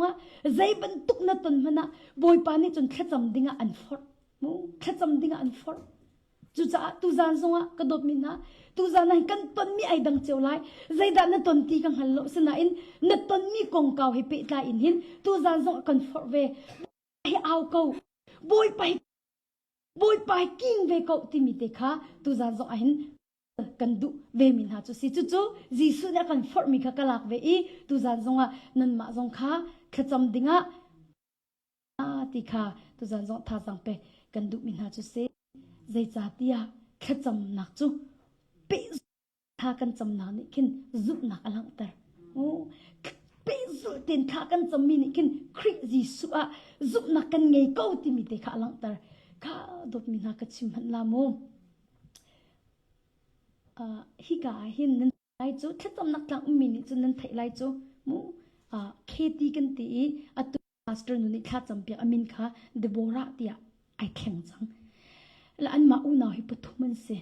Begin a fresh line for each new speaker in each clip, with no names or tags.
Ah zei bantuk na ton hmanh ah Bawipa nih cun thlacam dingah an forh. Mu thlacam dingah an forh. Cucaah tuzan zongah ka dawtmi hna, tuzan ah kan tonmi ai dang cio lai. Zeidah na ton ti ka hngal lo. Sinain na tonmi kongkau he pehtlai in hin tuzan zong kan forh ve. Hi au ko. Bawipa hi Bawipa hi king ve ko timi te kha tuzan zong ah hin kan duh vemi hna cu si. Cucu Jesuh nih a kan forhmi kha ka lak ve i tuzan zongah nanmah zong kha thlacam dingah ti kha tuzan zong thazaang pe kan duhmi hna cu si. Zeicahtiah thlacamnak cu pehzulh thla kan camnak nih khin zumhnak a langhter. Pehzulh tein thla kan cammi nih khin Khrih Jesuh ah zumhnak kan ngei ko timi te kha a langhter. Kha dawtmi hna ka chim hmanh la mu. Uh, hika ah hin nan lai cu thlacamnak tlang ummi nih cun nan theih lai cu mu uh, KT kan ti i atu pastor nu nih thla campiak amin kha Deborah tiah ai thleng cang. La anmah unau hi pathum an si.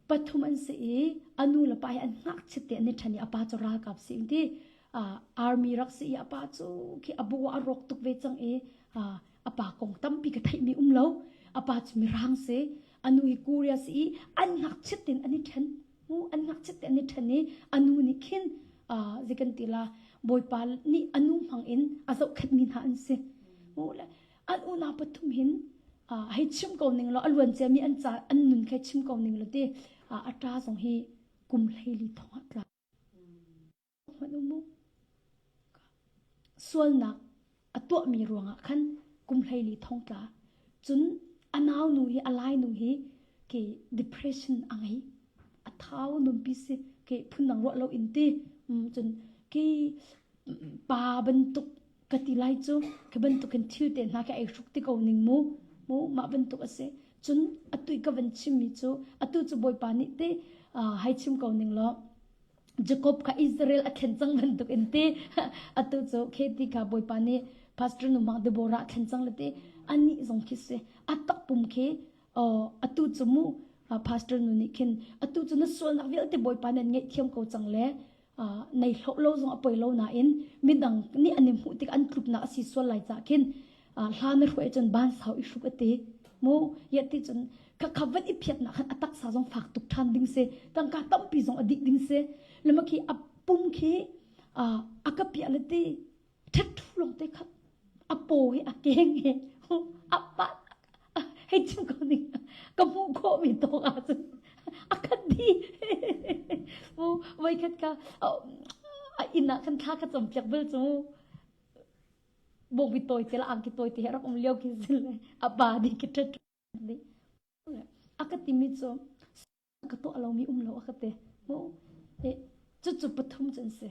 Pathum an si i anu le pa hi an ngakchit te an i ṭhen i a pa cu ralkap si in ti uh, army rak si i a pa cu khi a bu a rawk tuk ve cang i uh, a pa kong tampi ka theihmi um lo. A pa cu mirang si. A nu hi Korea si i an ngakchit in an i ṭhen. Mu an ngakchit te an i ṭhen i a nu nih khin uh, zei kan ti la Bawipa nih a nu hmang in a zohkhenhmi hna an si. Mu le an unau pathum hin uh, hei chim ko ning law a luan ciami an ca an nun kha chim ko ning law ti uh, a ṭa zong hi kum 14 thong ah tla. Hmanh u mu. Sualnak a tuahmi ruangah khan kum 14 thong tla. Cun a nau nu hi a lai nu hi ke depression a ngei. A thau nunpi si ke phundang ruah lo in ti. Cun ke pa bantuk ka ti lai cu ke bantuk in thil te hna ke ei hruk ti ko ning mu. Mu mah bantuk a si. Cun atu i ka van chimmi cu atu cu Bawipa nih te hei chim ko ning law Jacob kha Israel a thlen cang bantuk in ti atu cu kheti kha Bawipa nih pastor nu mang Deborah a thlen cang le ti anih zong khi si a takpum khi atu cu mu pastor nu nih khin atu cu na sualnak vialte Bawipa nih an ngaihthiam ko cang le nei hloh lo zong a poi lo nain midang nih an i hmuh tik an tluknak a si sual lai cah khin hla na hruai cun ban sau i hruk a ti mu ya ti cun kha kha van i phiatnak khan a taksa zong fak tuk ṭhan ding si tangka tampi zong a dih ding si lama khi a pum khi a ka piah le ti ṭhet ṭhu long te kha a paw hi a keng he a pa hei chim ko ning ka hmuh khawh mi tawk ah cun a khat di mu voi khat ka a inn ah khan thla ka cam piak bal cu bawngbi tawi te la angki tawi te he rak um lio khi sin le a pa di ki ṭhet di a ka timi cu ka tuah lomi um lo a ka te mu cu cu pathum cun si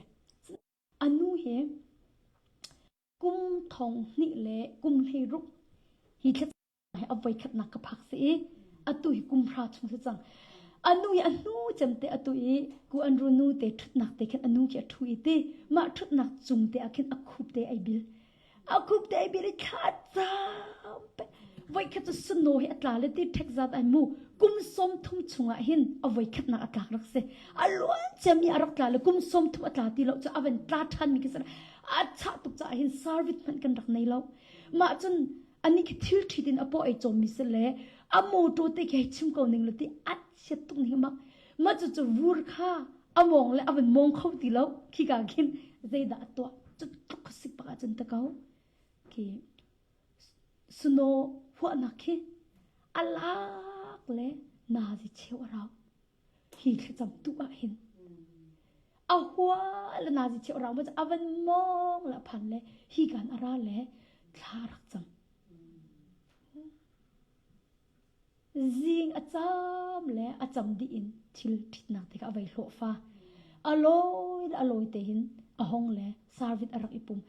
anu hi kum thong hnih le kum hlei ruk hi thla hi a voi khatnak ka phak si i atu hi kum hra chung si cang anu hi a hnu cem te atu i ku an ru nu te thutnak te khin anu khi a thu i ti mah thutnak cung te ah khin a khup te ai bil a khup te ai bil i thla cam pe voi khat cu snow hi a tla le ti ṭhek zat ai mu kum 30 chungah hin a voi khatnak a tlak rak si a luan ciami a rak tla le kum 30 a tla ti lo cu a van tla ṭhan mi khi a chah tuk caah hin service hmanh kan rak nei lo mah cun ani khi thil ṭhit in a paw ei cawmmi si le a motor te khi hei chim ko ning lo ti a chiat tuk ning mak mah cu cu vur kha a mawng le a van mawng kho ti lo khi ka khin zeidah a tuah cu tluk ka sik bak ahcun ta ko khi snow huahnak khi a lak le nazi cheu a rau hi thlacam tu ah hin a hua le nazi cheu rau ma a van mong la phan le hi kan a ra le thla rak cam zing a cam le a cam dih in thil ṭhitnak te kha a vei hlawh fa a lawi le a lawi te hin a hong le servit a rak i pum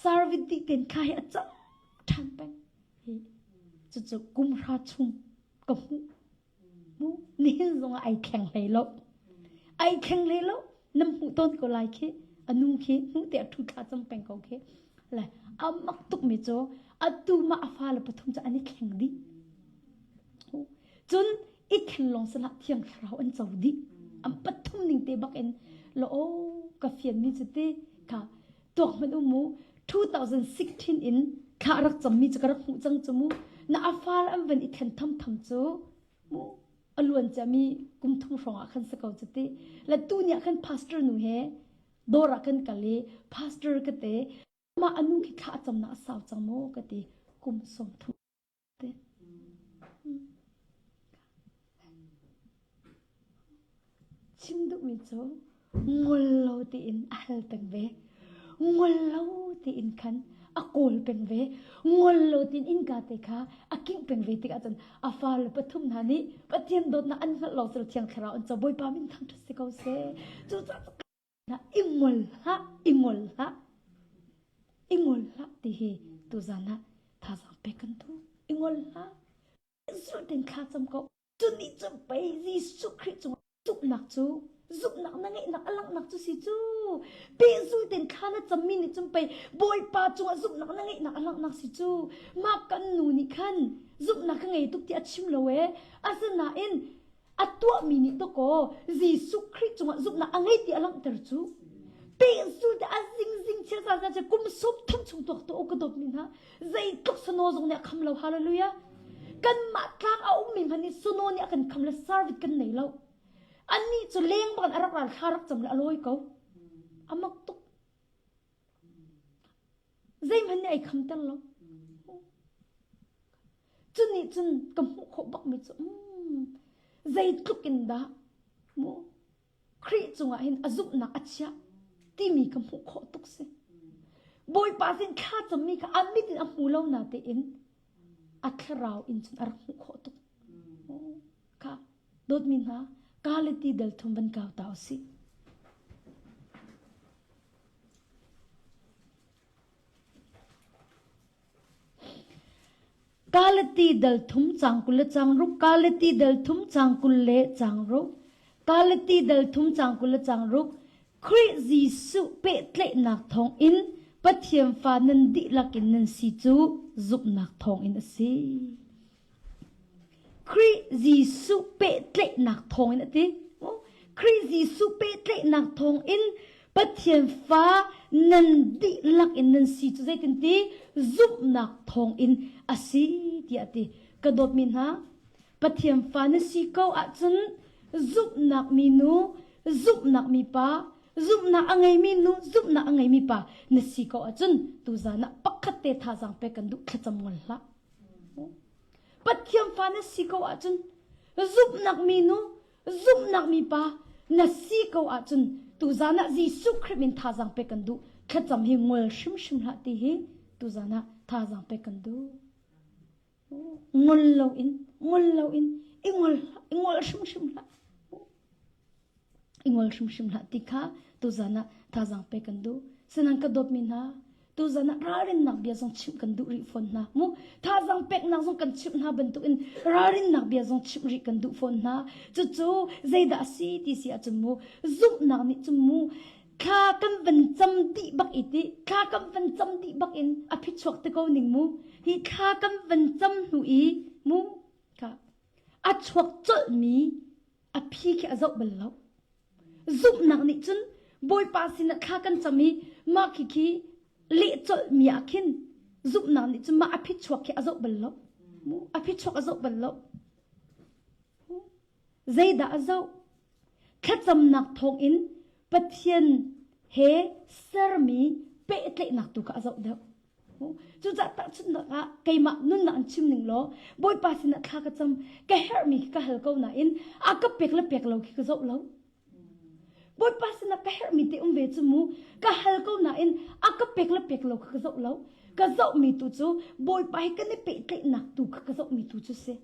servit dih ten thla hi a cam ṭhan peng hi cucu kum hra chung ka hmuh Mu nihin zongah ai thleng hlei lo. Ai thleng hlei lo. Nam hmuh tawn ko lai khi. Anu khi hmuh te a thu thla cam peng ko khi. Le a mak tuk mi cu atu ma a fa le pathum cu an i thleng dih. Cun i thlen lawng salah thiang thlarau an co dih. An pathum ning te bak in lo o ka fian mi cu ti kha tuak hmanh u mu. 2016 in thla rak cammi cu ka rak hmuh cang cu mu. Na a far an van i thlen thamtham cu mu a luan ciami kum thum hrawng ah khan si ko cu ti. Le tu ni ah khan pastor nu he dawr ah kan kal i pastor ka te mah a nu khi thla a camnak a sau cang maw ka ti kum 30 te. Chim duhmi cu ngol lo tiin a hal peng ve. Ngol lo tiin khan a kawl peng ve. Ngol lo tiin innka te kha a kingh peng ve tikah cun a fale pathum hna nih Pathian dawtnak an hngalh lo cu Thiang Thlarau an co Bawipa min thangṭhat si ko seh. Cucaah i ngol hlah, i ngol hlah, i ngol hlah ti hi tuzan ah thazaang pek kan duh. I ngol hlah. Zulh tein thla cam ko. Cu nih cun pei Jesuh Khrih cung zumhnak cu zumhnak na ngeihnak a langhnak cu si cu. Pehzul tein thla na cammi nih cun pei Bawipa cungah zumhnak na ngeihnak a langhnak si cu. Mah kan nu nih khan zumhnak ka ngei tuk ti a chim lo ee. Asinain a tuahmi nih dawkaw Jesuh Khrih cungah zumhnak a ngei ti a langhter cu pehzul te a zingzing thil sa sa kum sawm thum chung tuak tu ka dawt mi hna zeitluk sano zong nih a kham lo hallelujah kanmah tlang a ummi hmanh nih sano nih a kan kham le service kan nei lo annih cu leng bak in a rak ral thla rak cam le a lawi ko a mak tuk Zeihmanh nih ai khamter lo. Cu nih cun ka hmuh khawh bakmi cu um, zeitluk in dah mu Khrih cungah hin a zumhnak a chiah timi ka hmuh khawh tuk si. Bawipa sin thla cammi kha a mit in a hmu lo na tein a thlarau in cun a rak hmuh khawh tuk. Kha dawtmi hna Galati dal thum van kau ta usih. Kalati dal thum cang 20 le cang ruk Kalati dal thum cang 20 le cang ruk Kalati dal thum cang 20 le cang ruk Khrih Jesuh pehtlaihnak thawng in Pathian fa nan dihlak in nan si cu zumhnak thawng in a si. Khrih Jesuh pehtlaihnak thawngin a ti. Khrih Jesuh pehtlaihnak thawngin Pathian fa nan dihlak in nan si cu zeitin ti zumhnak thawngin a si tiah a ti. Ka dawtmi hna, Pathian fa na si ko ahcun zumhnak mi nu, zumhnak mi pa, zumhnak a ngeimi nu, zumhnak a ngeimi pa na si ko ahcun tuzan ah pakhat te thazaang pek kan duh thlacam ngol hlah. Pathian fa na si ko ahcun zumhnak mi nu, zumhnak mi pa na si ko ahcun tuzan ah Jesuh Khrih min thazaang pek kan duh. Thlacam hi ngol hrimhrim hlah ti hi tuzan ah thazaang pek kan duh. Ngol loin, ngol loin, i ngol i ngol hrimhrim hlah. I ngol hrimhrim hlah ti kha tuzan ah thazaang pek kan duh. Sinan ka dawtmi hna, tuzan ah ralrinnak bia zong chimh kan duh rih fawn hna. Mu thazaang peknak zong kan chimh hna bantukin ralrinnak bia zong chimh rih kan duh fawn hna. Cucu zeidah a si ti si ahcun mu zumhnak nih cun mu thla kan van cam dih bak i ti thla kan van cam dih bak in a phichuak te ko ning mu hi thla kan van cam hnu i mu ka a chuak colhmi a phi khi a zoh bal lo. Zumhnak nih cun Bawipa sinah thla kan cam i mah khi khi leh colhmi ah khin zumhnak nih cun mah a phichuak khi a zoh bal lo. A phichuak a zoh bal lo. Zeidah a zoh? Thlacamnak thawngin Pathian he sermi pehtlaihnak tu kha a zoh deuh. Cucaah tahchunhnak ah keimah nunnak in chim ning law Bawipa sinah thla ka cam ka herhmi khi ka hal ko nain a ka pek le pek lo khi ka zoh lo. Bawipa sinah ka herhmi te um ve cu mu ka hal ko nain a ka pek le pek lo kha ka zoh lo. Ka zohmi tu cu Bawipa he kan i pehtlaihnak tu kha ka zohmi tu cu si.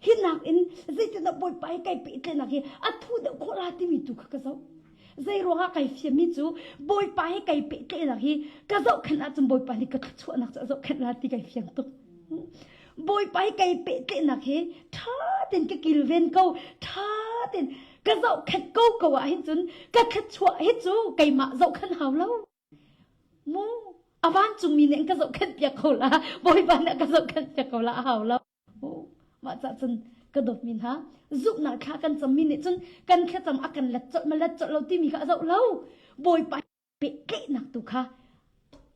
Hi nakin zeitindah Bawipa he kai pehtlaihnak hi a thu deuh khawh la timi tu kha ka zoh. Zei ruangah kai fiammi cu Bawipa he kai pehtlaihnak hi ka zohkhenh ahcun Bawipa nih ka thluachuahnak cu a zohkhenh la ti kai fiang tuk. Bawipa he kai pehtlaihnak hi ṭha tein ka kilven ko, ṭha tein ka zohkhenh ko ko ah hin cun ka thluachuah hi cu keimah zohkhenh hau lo. Mu a vancungmi nih an ka zohkhenh piak ko la, Bawipa nih a ka zohkhenh piak ko la a hau lo. Mah cah cun ka dawtmi hna zumhnak thla kan cammi nih cun kan thlacam a kan let colh ma let colh lo timi kha a zoh lo. Bawipa pehtlaihnak tu kha.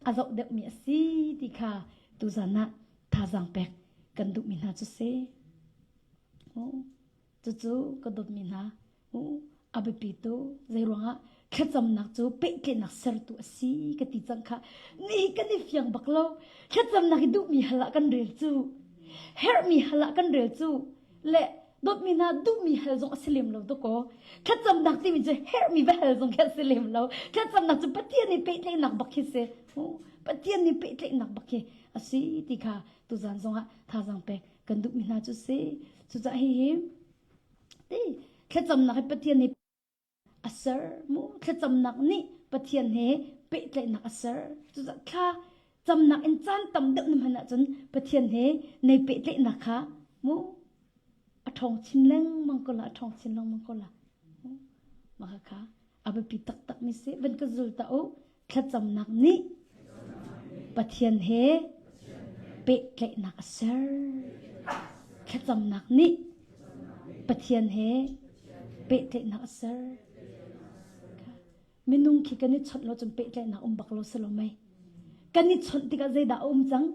A zoh deuhmi a si ti kha tuzan ah thazaang pek kan duhmi hna cu si. Cucu ka dawtmi hna a biapi tu zeiruangah thlacamnak cu pehtlaihnak sertu a si ka ti cang kha ni kan i fiang bak lo thlacamnak i duhmi hal ah kan rel cu herhmi hal ah kan rel cu le dawtmi hna duhmi hal zong a si lem lo dakaw thlacamnak timi cu herhmi va hal zong khi a si lem lo thlacamnak cu Pathian nih pehtlaihnak bak khi si Pathian nih pehtlaihnak bak khi a si ti kha tuzan zongah thazaang pek kan duhmi hna cu si cucaah hihi ti thlacamnak hi Pathian nih a ser mu thlacamnak nih Pathian he pehtlaihnak a ser cucaah thla camnak in caan tam deuh na hman ahcun Pathian he nei pehtlaihnak kha mu a ṭhawng chin lengmang ko la a ṭhawng chin lengmang ko la mah kha a biapi taktak mi si van ka zul ta u thlacamnak nih Pathian he pehtlaihnak a ser. Thlacamnak nih Pathian he pehtlaihnak a ser. Minung khi kan i chawnh lo cun pehtlaihnak um bak lo si lo mei. Kan i chawnh tikah zeidah a um cang?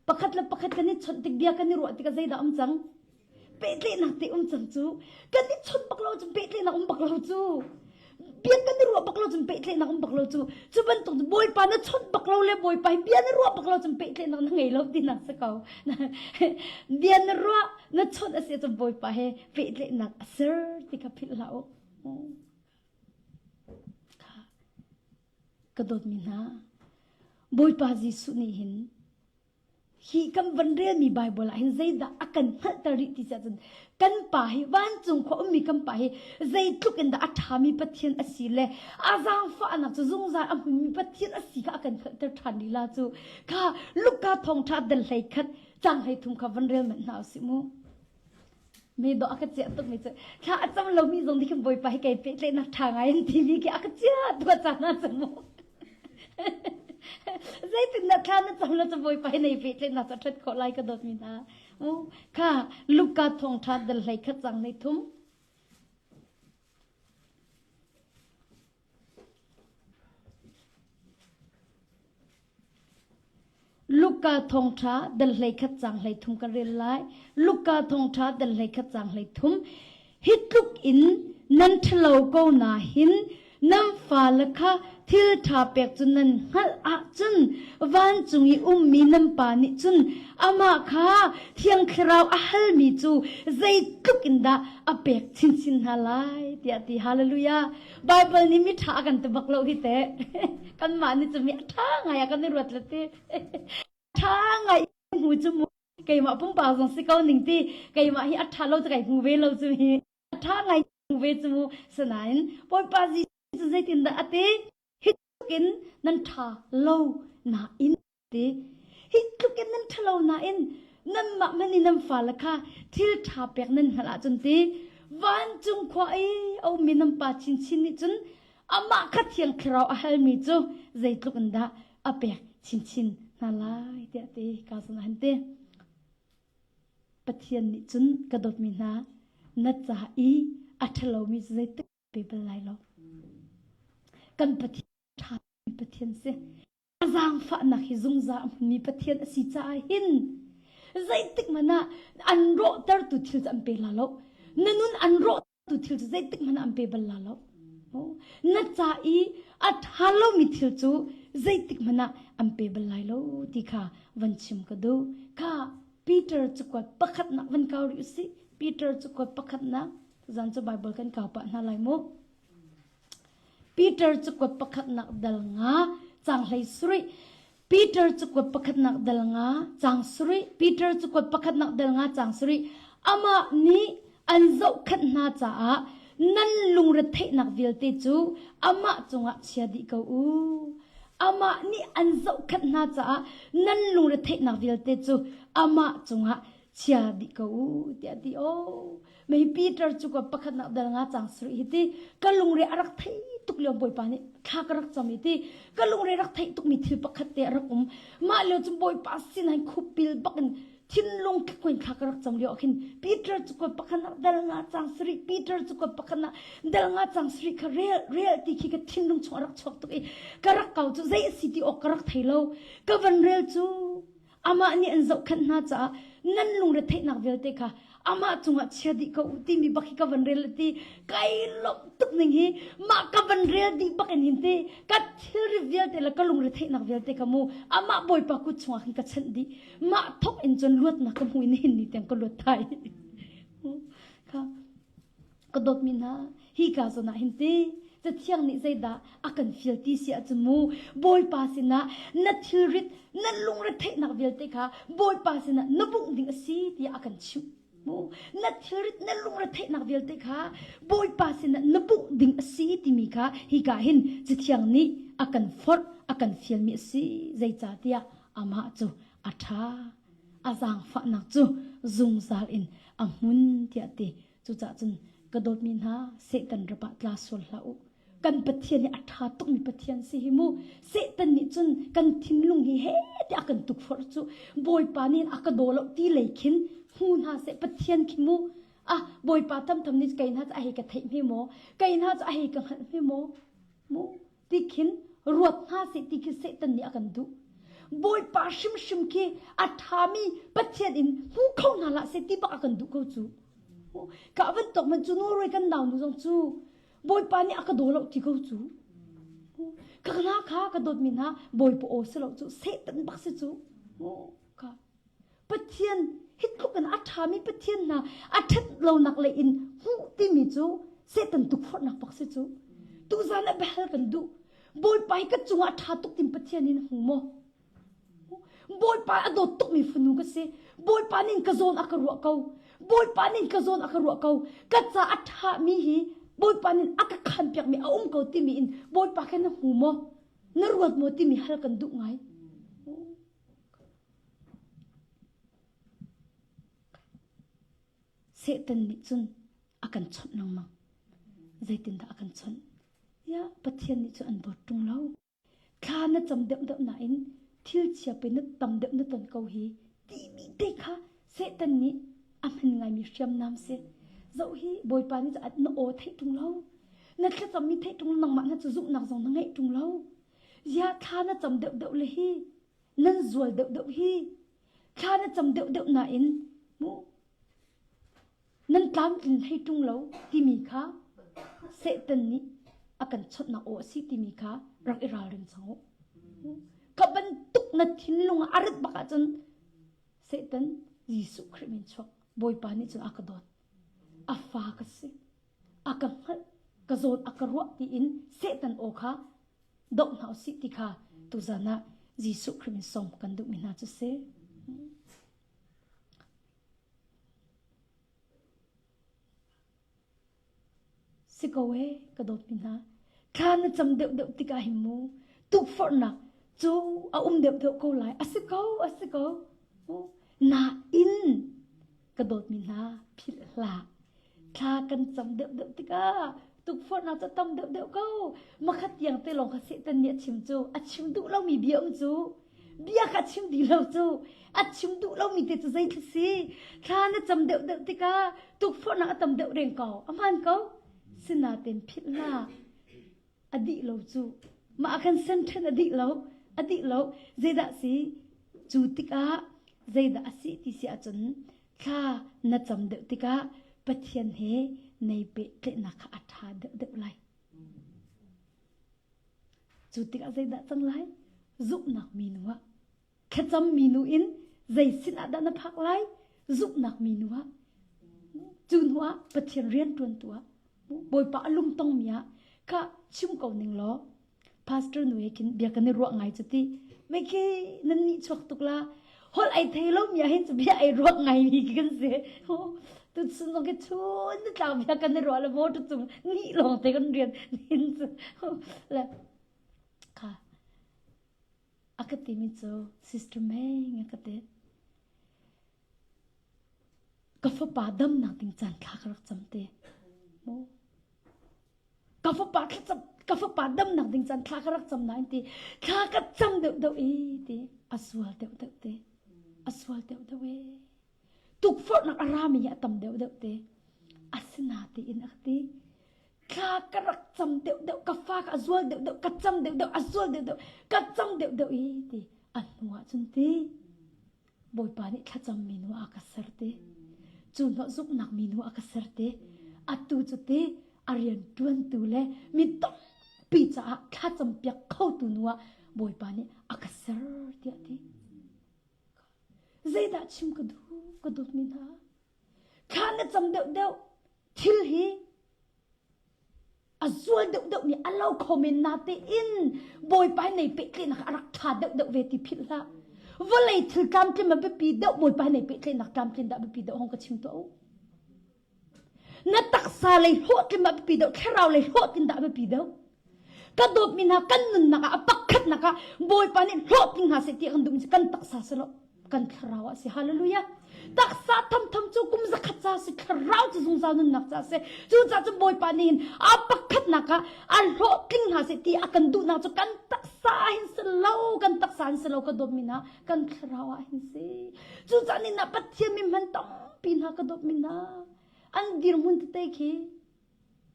Pakhat le pakhat kan i chawnh tik bia kan i ruah tikah zeidah um cang? Pehtlaihnak te um cang cu. Kan i chawnh bak lo cun pehtlaihnak um bak lo cu. Bia kan i ruah bak lo cun pehtlaihnak um bak lo cu. Cu bantuk Bawipa na chawnh bak lo le Bawipa hi bia na ruah bak lo cun pehtlaihnak na ngei lo tinak si ko. Bia na ruah na chawnh a si cun Bawipa he pehtlaihnak a ser ti kha philh hlah u. Ka dawtmi hna, Bawipa Jesuh nih hin hi kan van relmi Bible ah hin zeidah a kan hngalhter rih ti siah cun kan pa hi vancung khua ummi kan pa hi zeitluk in dah a ṭhami Pathian a si le a zaangfahnak cu zungzal a hmunmi Pathian a si kha a kan hngalhter ṭhan lila cu kha Luka thawngṭha dal hlei khat cang hlei thum kha van rel manh hna usih mu. Mi dawh a ka ciah tuk mi cu thla a cam lomi zong nih khin Bawipa hi kei pehtlaihnak ṭha ngai an timi khi a ka ciah tuk a caan ah cu mu. Zeitindah thla na cam lo cu Bawipa hi nei pehtlaihnak cu a ṭhat khawh lai ka dawtmi hna. Mu kha Luka thawngṭha dal hlei khat cang hlei thum. Luka thawngṭha dal 11 caang 13 kan rel lai. Luka thawngṭha dal 11 caang 13. Hi tluk in nan ṭhalo ko na hin nan fale kha thil ṭha pek cu nan hngalh ahcun vancung i ummi nan pa nih cun amah kha Thiang Thlarau a halmi cu zeitluk in dah a pek chinchin hna lai tiah ti. Hallelujah. Bible nih mi ṭha a kan ti bak lo hi teh. Kanmah nih cu mi a ṭha ngai ah kan i ruat le ti. Ṭha ngai hmu cu mu keimah pumpak zong si ko ning ti keimah hi a ṭha lo cu kai hmu ve lo cu hi a ṭha ngai hmu ve cu mu sinain Bawipa Jesuh cu zeitindah a ti hi in nan ṭha lo nain ti. Hi tluk in nan ṭhalo nain nanmah hmanh nih nan fale kha thil ṭha pek nan hngalh ahcun ti vancung khua i a ummi nan pa chinchin nih cun amah kha Thiang Thlarau a halmi cu zeitluk in dah a pek chinchin hna lai tiah ti ka zong ah han ti. Pathian nih cun ka dawtmi hna na ca i a ṭhalomi cu zeitik pe bal lai lo. Kan Pathian ṭha Pathian si. A zaangfahnak hi zungzal a hmunmi Pathian a si caah hin zeitik hmanh ah an rawhtertu thil cu an pe la lo. Na nun an rawhtu thil cu zeitik hmanh ah an pe bal la lo. Na ca i a ṭha lomi thil cu zeitik hmanh ah an pe bal lai lo ti kha van chim ka duh. Kha Peter cakuat pakhatnak van kau rih usih. Peter cakuat pakhatnak zan cu Bible kan kau pah hna lai mu. Peter cakuat pakhatnak dal nga cang hlei sarih Peter cakuat pakhatnak dal nga cang sarih Peter cakuat pakhatnak dal nga cang sarih amah nih an zohkhenh hna caah nan lungretheihnak vialte cu amah cungah chia dih ko u. Amah nih an zohkhenh hna caah nan lungretheihnak vialte cu amah cungah chia dih ko u tiah ti o mei Peter cu ka pakhatnak dal nga cang sri hi ti ka lungre a rak thei tuk lio bawipa nih thla ka rak cam i ti ka lungre rak theih tuk mi thil pakhat te a rak um mah lio cu bawipa sin han khupil bak in. Thinlung khuin thla ka rak cam lio ah khin Peter cu kuat pakhat ah dal nga cang sarih Peter cu kuat pakhat ah dal nga cang sarih kha rel rel ti khi ka thinlung chung a rak chuak tuk i ka rak kau cu zei a si ti awk ka rak thei lo. Ka van rel cu amah nih an zohkhenh hna caah nan lungre theihnak vialte kha amah cungah chia dih ko u timi bak hi ka van rel ti kai lawmh tuk ning hi mah ka van rel dih bak in hin ti ka thilri vialte le ka lungre theihnak vialte ka mu amah bawipa kut chungah khin ka chanh dih mah thok in cun luatnak ka hmu in hin ni tiang ka luat thai kha Ka dawtmi hna, hi ka zawn ah hin ti Cathiang nih zeidah a kan fial ti si ahcun mu Bawipa sinah na thilrit, na lungretheihnak vialte kha Bawipa sinah na bungh ding a si tiah a kan chimh. Mu na thilrit, na lungretheihnak vialte kha Bawipa sinah na bungh ding a si timi kha hika hin Cathiang nih a kan forh, a kan fialmi a si. Zeicahtiah amah cu a ṭha, a zaangfahnak cu zungzal in a hmun tiah ti. Cucaah cun ka dawtmi hna, Satan rap ah tla sual hlah u. Kan Pathian hi a ṭha tukmi Pathian si hi mu. Satan nih cun kan thinlung hi he tiah a kan tukforh cu. Bawipa nih a ka daw lo ti lei khin hmu hna seh Pathian khi mu. Ah, Bawipa tamtam nih kei hna cu a hei ka theih hme maw? Kei hna cu a hei ka hngalh hme maw? Mu ti khin ruat hna seh ti khi Satan nih a kan duh. Bawipa hrimhrim khi a ṭhami Pathian in hmu kho hna hlah seh ti bak a kan duh ko cu. Ka van tok man cu Norway kan nau nu zong cu Bawipa nih a ka daw lo ti ko cu. Ka hna kha ka dawtmi hna Bawipa aw si lo cu Satan bak si cu. Ka Pathian hi tluk in a ṭhami Pathian hna a ṭhat lonak lei in hmuh timi cu Satan tukforhnak bak si cu. Tuzan ah biahal kan duh. Bawipa hi ka cungah a ṭha tuk tin Pathian in hmu maw? Bawipa a dawt tukmi fanu ka si. Bawipa nih ka zawn a ka ruah ko. Bawipa nih ka zawn a ka ruah ko. Ka ca a ṭhami hi Bawipa nih a ka khanpiakmi a um ko timi in Bawipa kha na hmu maw? Na ruat maw timi hal kan duh ngai. Satan nih cun a kan chawnh lengmang. Zeitindah a kan chawnh? Ya, Pathian nih cun an dawt ṭung lo. Thla na cam deuhdeuh nain thil chia pe na tam deuh na ton ko hi timi te kha Satan nih a hman ngaimi hriamnam si. Zoh hi Bawipa nih na aw theih ṭung lo. Na thlacammi theih ṭung lo nangmah na cu zumhnak zong na ngeih ṭung lo. Ziah thla na cam deuhdeuh le hi nan zual deuhdeuh hi thla na cam deuhdeuh nain mu nan tlamtlin hlei ṭung lo timi kha Satan nih a kan chawnhnak aw a si timi kha rak i ralring cang u. Ka bantuk na thinlung ah a rat bak ahcun Satan Jesuh Khrih min chuak Bawipa nih cun a ka dawt. A fa ka si. A ka hngalh. Ka zawn a ka ruah tiin Satan aw kha doh hna usih ti kha tuzan ah Jesuh Khrih min sawm kan duhmi hna cu si. Si ko e, ka dawtmi hna. Thla na cam deuhdeuh tikah hin mu, tukforhnak cu a um deuhdeuh ko lai. A si ko, a si ko. Nain, ka dawtmi hna, philh hlah. Thla kan cam deuhdeuh tikah tukforhnak cu a tam deuhdeuh ko. Makhat tiang te lawng kha Satan nih a chim cu, a chim duh lomi bia um cu. Bia kha chim dih lo cu. A chim duh lomi te cu zei si. Thla na cam deuhdeuh tikah tukforhnak a tam deuh reng ko. A hmaan ko. Sinain philh hlah. A dih lo cu. Mah khan senthen a dih lo. A dih lo. Zeidah si? Cu tikah zeidah a si ti si ahcun thla na cam deuh tikah Pathian he nei pehtlaihnak kha a ṭha deuhdeuh lai. Cu tikah zeidah cang lai? Zumhnak minu ah. Thlacam minu in zei sin ah dah na phak lai? Zumhnak minu ah. Cu hnu ah Pathian rianṭuantu ah Bawipa a lungtongmi ah kha chim ko ning law pastor nu he khin bia kan i ruah ngai cu ti mei khi nan nih chuak tuk la holh ai thei lo mi ah hin cu bia ai ruak ngai mi kan si tu chun zong khi chun ni tlang bia kan i ruah le motor cung nih lawng te kan rian nin cu le kha a ka ti mi cu sister Meng a ka ti ka fapa damnak ding caan thla ka rak cam te mu Ka fapa thlacam ka fapa damnak ding caan thla ka rak cam nain ti thla ka cam deuh deuh i ti a sual deuh deuh te. A sual deuhdeuh ee. Tukforhnak a rami hi a tam deuhdeuh te. Asinatein a ka ti. Thla ka rak cam deuhdeuh, ka fa ka a zual deuhdeuh, ka cam deuhdeuh, a zual deuhdeuh, ka cam deuhdeuh i ti. A hnu ah cun ti. Bawipa nih thlacam minu a ka ser te. Cu hnawh zumhnak minu a ka ser te. Atu cu te a rian ṭuantu le mi tampi caah thlacam piak khotu nu ah Bawipa nih a ka ser tiah ti. Zeidah chim ka duh ka dawtmi hna? Thla na cam deuhdeuh thil hi a zual deuhdeuh mi a lo kho men na tein Bawipa nei pehtlaihnak a rak ṭha deuhdeuh ve ti philh hlah. Vawlei thil tlamtlim a biapi deuh Bawipa nei pehtlaihnak tlamtlin dah biapi deuh hong ka chim tuah u. Na taksa lei hlawhtling ah biapi deuh, thlarau lei hlawhtlin dah biapi deuh. Ka dawtmi hna kan nunnak ah a pakhatnak ah Bawipa nih hlawhtling hna seh ti kan duhmi cu kan taksa si lo, kan thlarau ah si. Hallelujah. Taksa thamtham cu kum zakhat ca si, thlarau cu zungzal nunnak ca si. Cucaah cun Bawipa nih hin a pakhatnak ah a hlawhtling hna seh ti a kan duhnak cu kan taksa hin si lo, kan taksa hin si lo ka dawtmi hna, kan thlarau ah hin si. Cucaah ni na Pathian mi hman tampi hna ka dawtmi hna an dirhmun tete khi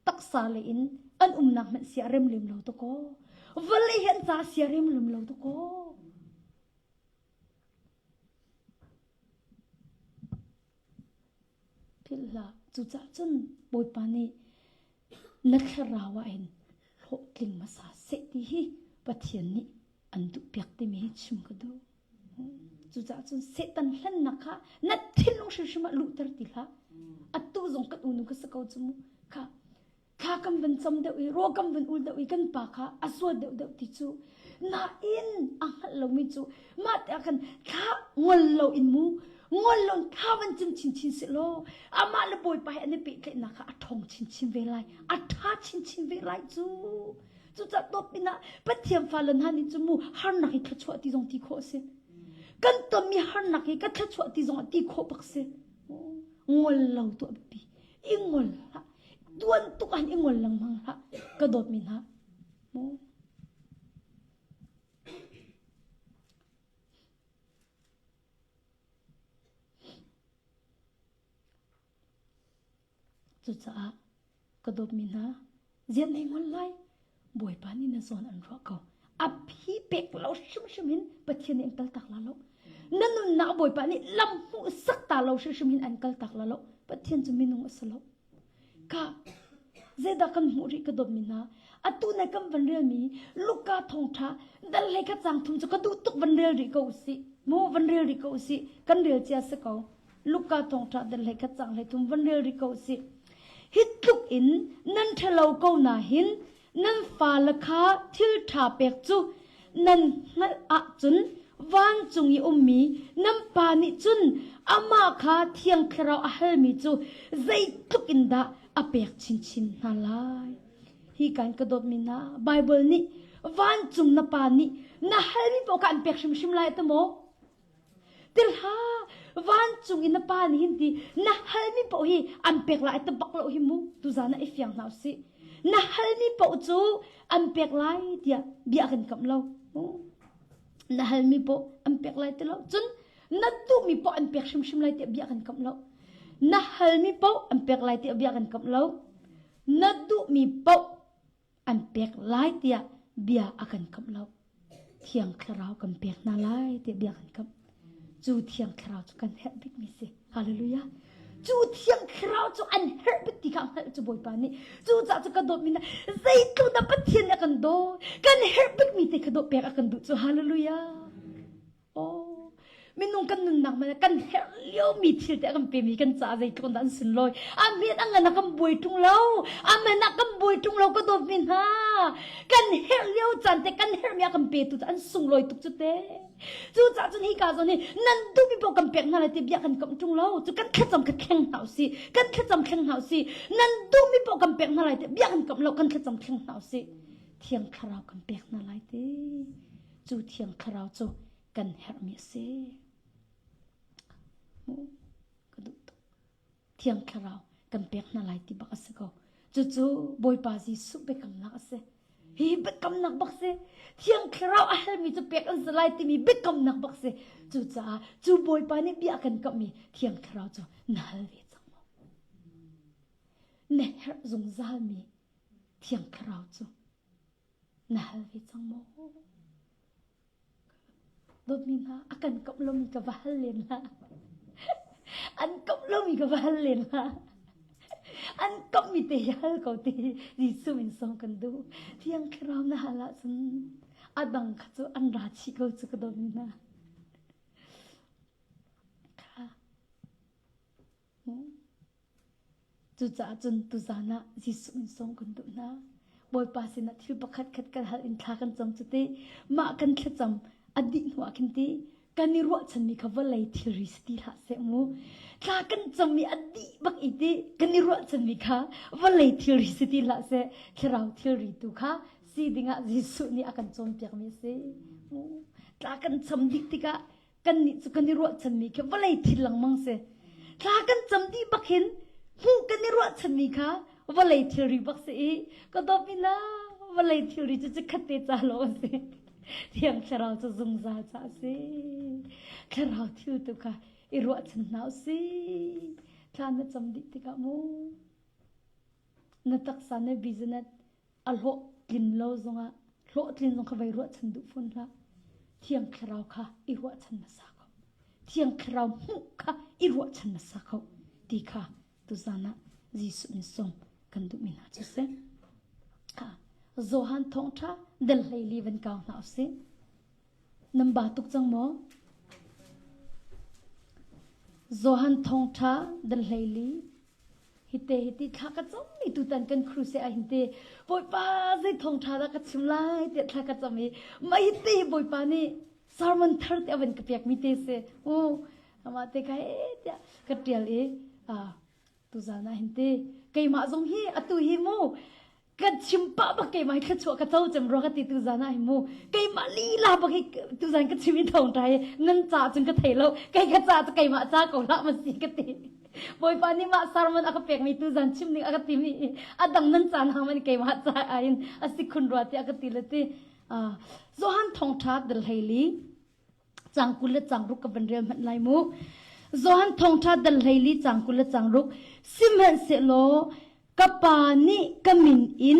taksa le in an umnak hmanh sia rem lem lo to ko. Vawlei hi an ca sia rem lem lo to ko. Philh hlah. Cucaah cun Bawipa nih na thlarau ah hin hlawhtling hmasa seh ti hi Pathian nih an duhpiak timi hi chim ka duh. Cucaah cun Satan hlennak kha na thinlung hrimhrim ah luhter ti hlah. Atu zong kan unu ka si ko cu mu. Kha thla kan van cam deuh i raw kan van ul deuh i kan pa kha a sual deuh deuh ti cu nain a hngalh lomi cu mah te ah khan thla ngol lo in mu ngol lo in thla van cim chinchin si law amah le bawipa he an i pehtlaihnak kha a ṭhawng chinchin ve lai a ṭha chinchin ve lai cu Cucaah tawp in ah Pathian fale hna nih cun mu harnak hi thluachuah ti zong ti khawh a si. Kan tonmi harnak hi ka thluachuah ti zong ah ti khawh bak si. Ngol lo tu a biapi. I ngol hlah. Tuan tuk ah i ngol lengmang hlah. Ka dawtmi hna. Mu. Cucaah ka dawtmi hna, zian nei ngol lai, Bawipa nih na zawn an ruah ko. A phi pek lo hrimhrim hin Pathian nih an kaltak la lo. Na nunnak Bawipa nih lam hmuh sak ta lo hrimhrim hin an kaltak la lo. Pathian cu minung a si lo. Ka zeidah kan hmuh rih ka dawtmi hna, atu nai kan van relmi Luka thawngṭha dal hlei kha cang thum cu ka duh tuk van rel rih ko usih. Mu van rel rih ko usih. Kan rel cia si ko. Luka thawngṭha dal hlei khat cang hlei thum van rel rih ko usih. Hi tluk in nan ṭhalo ko na hin nan fale kha thil ṭha pek cu nan hngalh ahcun vancung i ummi nan pa nih cun amah kha Thiang Thlarau a halmi cu zeitluk in dah a pek chinchin hna lai. Hi kan ka dawtmi hna, Baibal nih vancung na pa nih na halmi paoh kha an pek hrimhrim lai ti maw? Tilha vancung in na pa nih hin ti na halmi paoh hi an pek lai ta bak lo hi mu tuzan ah i fiang hna usih na halmi paoh cu an pek lai tiah bia kan kamh lo na halmi paoh an pek lai ti lo cun na duhmi paoh an pek hrimhrim lai tiah bia kan kamh lo na halmi paoh an pek lai tiah bia kan kamh lo na duhmi paoh an pek lai tiah bia a kan kamh lo. Thiang Thlarau kan pek hna lai tiah bia kan kamh. Cu Thiang Thlarau cu kan herh bikmi si. Hallelujah. Cu Thiang Thlarau cu an herh bik ti kha hngalh cu Bawipa nih. Cu caah cu ka dawtmi na zeitluk dah Pathian nih a kan dawt. Kan herh bikmi te kha dawt pek a kan duh cu. Hallelujah. Oh, minung kan nunnak man kan herh liomi thil te a kan pemi kan caah zeitluk dah an sunlawi. Amen a ngan a kan buai ṭung lo. Amen a kan buai ṭung lo ka dawtmi hna. Kan herh lio caan te kan herhmi a kan petu cu an sunglawi tuk cu te. Cucaah cun hika zawn hi nan duhmi paoh kan pek hna lai ti bia kan kamh ṭung lo. Cu kan thlacam kha thleng hna usih. Kan thlacam thleng hna usih. Nan duhmi paoh kan pek hna lai ti bia kan kamh lo. Kan thlacam thleng hna usih. Thiang Thlarau kan pek hna lai ti. Cu Thiang Thlarau cu kan herhmi a si. Ka duh tuk. Thiang Thlarau kan pek hna lai ti bak a si ko. Cucu Bawipa Jesuh biakamnak a si. Hi biakamnak bak si. Thiang Thlarau a halmi cu pek an si lai timi biakamnak bak si. Cucaah cu Bawipa nih bia a kan kamhmi Thiang Thlarau cu na hal ve cang maw? Na herh zungzalmi Thiang Thlarau cu na hal ve cang maw? Dawtmi hna, a kan komh lomi ka va hal len hlah. An komh lomi ka va hal len hlah. An komhmi te hi hal ko ti Jesuh min sawm kan duh. Thiang Thlarau na hal ahcun a dang kha cu an ra chih ko cu ka dawtmi hna. Kha. Cucaah cun tuzan ah Jesuh in sawm kan duh hna. Bawipa sinah thil pakhat khat kan hal in thla kan cam cu ti mah kan thlacam a dih hnu ah khin ti kan i ruahchanmi kha vawlei thilri si ti hlah seh mu. Thla kan cammi a dih bak i ti kan i ruahchanmi kha vawlei thilri si ti hlah seh thlarau thilri tu kha si dingah Jesuh nih a kan cawnpiakmi a si. Thla kan cam dih tikah kannih cu kan i ruahchanmi khi vawlei thil lengmang si thla kan cam dih bak hin hmuh kan i ruahchanmi kha vawlei thilri bak si i ka dawp ina vawlei thilri cu chikkhat te ca lo a si thiang thlarau cu zungzal ca a si thlarau thil tu kha i ruahchan hna usih thla na cam dih tikah mu na taksa na business a hlawhtlin lo zongah hlawhtlin zong kha vai ruahchan duh fawn hlah. Thiang Thlarau kha i ruahchan hmasa ko. Thiang Thlarau hmuh kha i ruahchan hmasa ko ti kha tuzan ah Jesuh min sawm kan duhmi hna cu si. Johan thawngṭha del hleili van kau hna usih. Nan ba tuk cang maw? Johan thawngṭha del hleili Hite hiti thla ka cam mi tutan kan crusade ah hin te Bawipa zei thawngṭha dah ka chim lai tiah thla ka cam i mah hite hi Bawipa nih sermon thar te a van ka pek mi te si u amah te ka he tiah ka ṭial i tuzan ah hin te keimah zong hi atu hi mu ka chim pah bak keimah hi thluachuah ka co cem rua ka ti tu zan ah hi mu keimah lila bak hi tuzan ka chim i thawng ṭai nan ca cun ka thei lo kei ka ca cu keimah ca ko hlah ma si ka ti Bawipa nih mah sermon a ka pekmi tuzan chim ning a ka timi a dang nan ca na man keimah ca ah in a si khun rua tiah ka ti le ti Johan thawngṭha dal hleili cang 20 le cang ruk ka van rel hmanh lai mu. Johan thawngṭha dal 14 cang 20 le cang ruk sihmanhsehlaw ka pa nih ka min in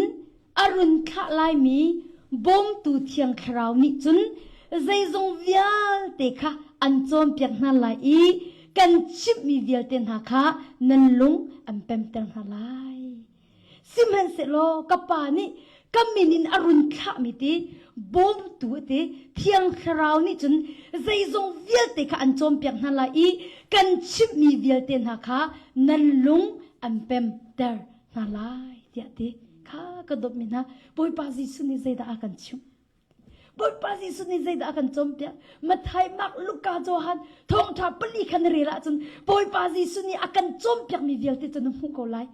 a run thlah laimi bawmtu thiang thlarau nih cun zeizong vialte kha an cawnpiak hna lai i kan chimhmi vialte hna kha nan lung an pemter hna lai. Sihmanhsehlaw ka pa nih ka min in a run thlahmi ti bawmtu a ti Thiang Thlarau nih cun zeizong vialte kha an cawnpiak hna lai i kan chimhmi vialte hna kha nan lung an pemter hna lai tiah ti kha ka dawtmi hna Bawipa Jesuh nih zeidah a kan chimh Bawipa Jesuh nih zeidah a kan cawnpiak? Matthai, Mark, Luka, Johan thawngṭha pali kha na rel ahcun Bawipa Jesuh nih a kan cawnpiakmi vialte cu na hmuh ko lai.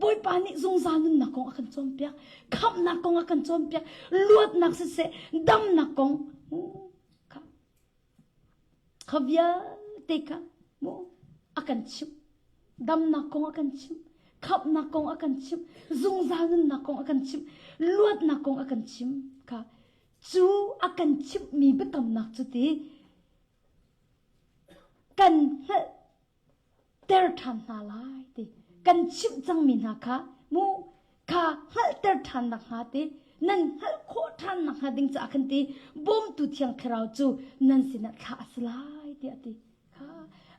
Bawipa nih zungzal nunnak kong a kan cawnpiak, khamhnak kong a kan cawnpiak, luatnak siseh, damnak kong kha kha vialte kha mu a kan chimh. Damnak kong a kan chimh, khamhnak kong a kan chimh, zungzal nunnak kong a kan chimh, luatnak kong a kan chimh kha cu a kan chimhmi biakamnak cu ti kan hngalh ter ṭhan hna lai ti kan chimh cangmi hna kha mu kha hngalhter ṭhan nakhnga ti nan hngalh khawh ṭhan nakhnga ding caah khan ti bawmtu thiang thlarau cu nan sinah thlah a si lai tiah a ti kha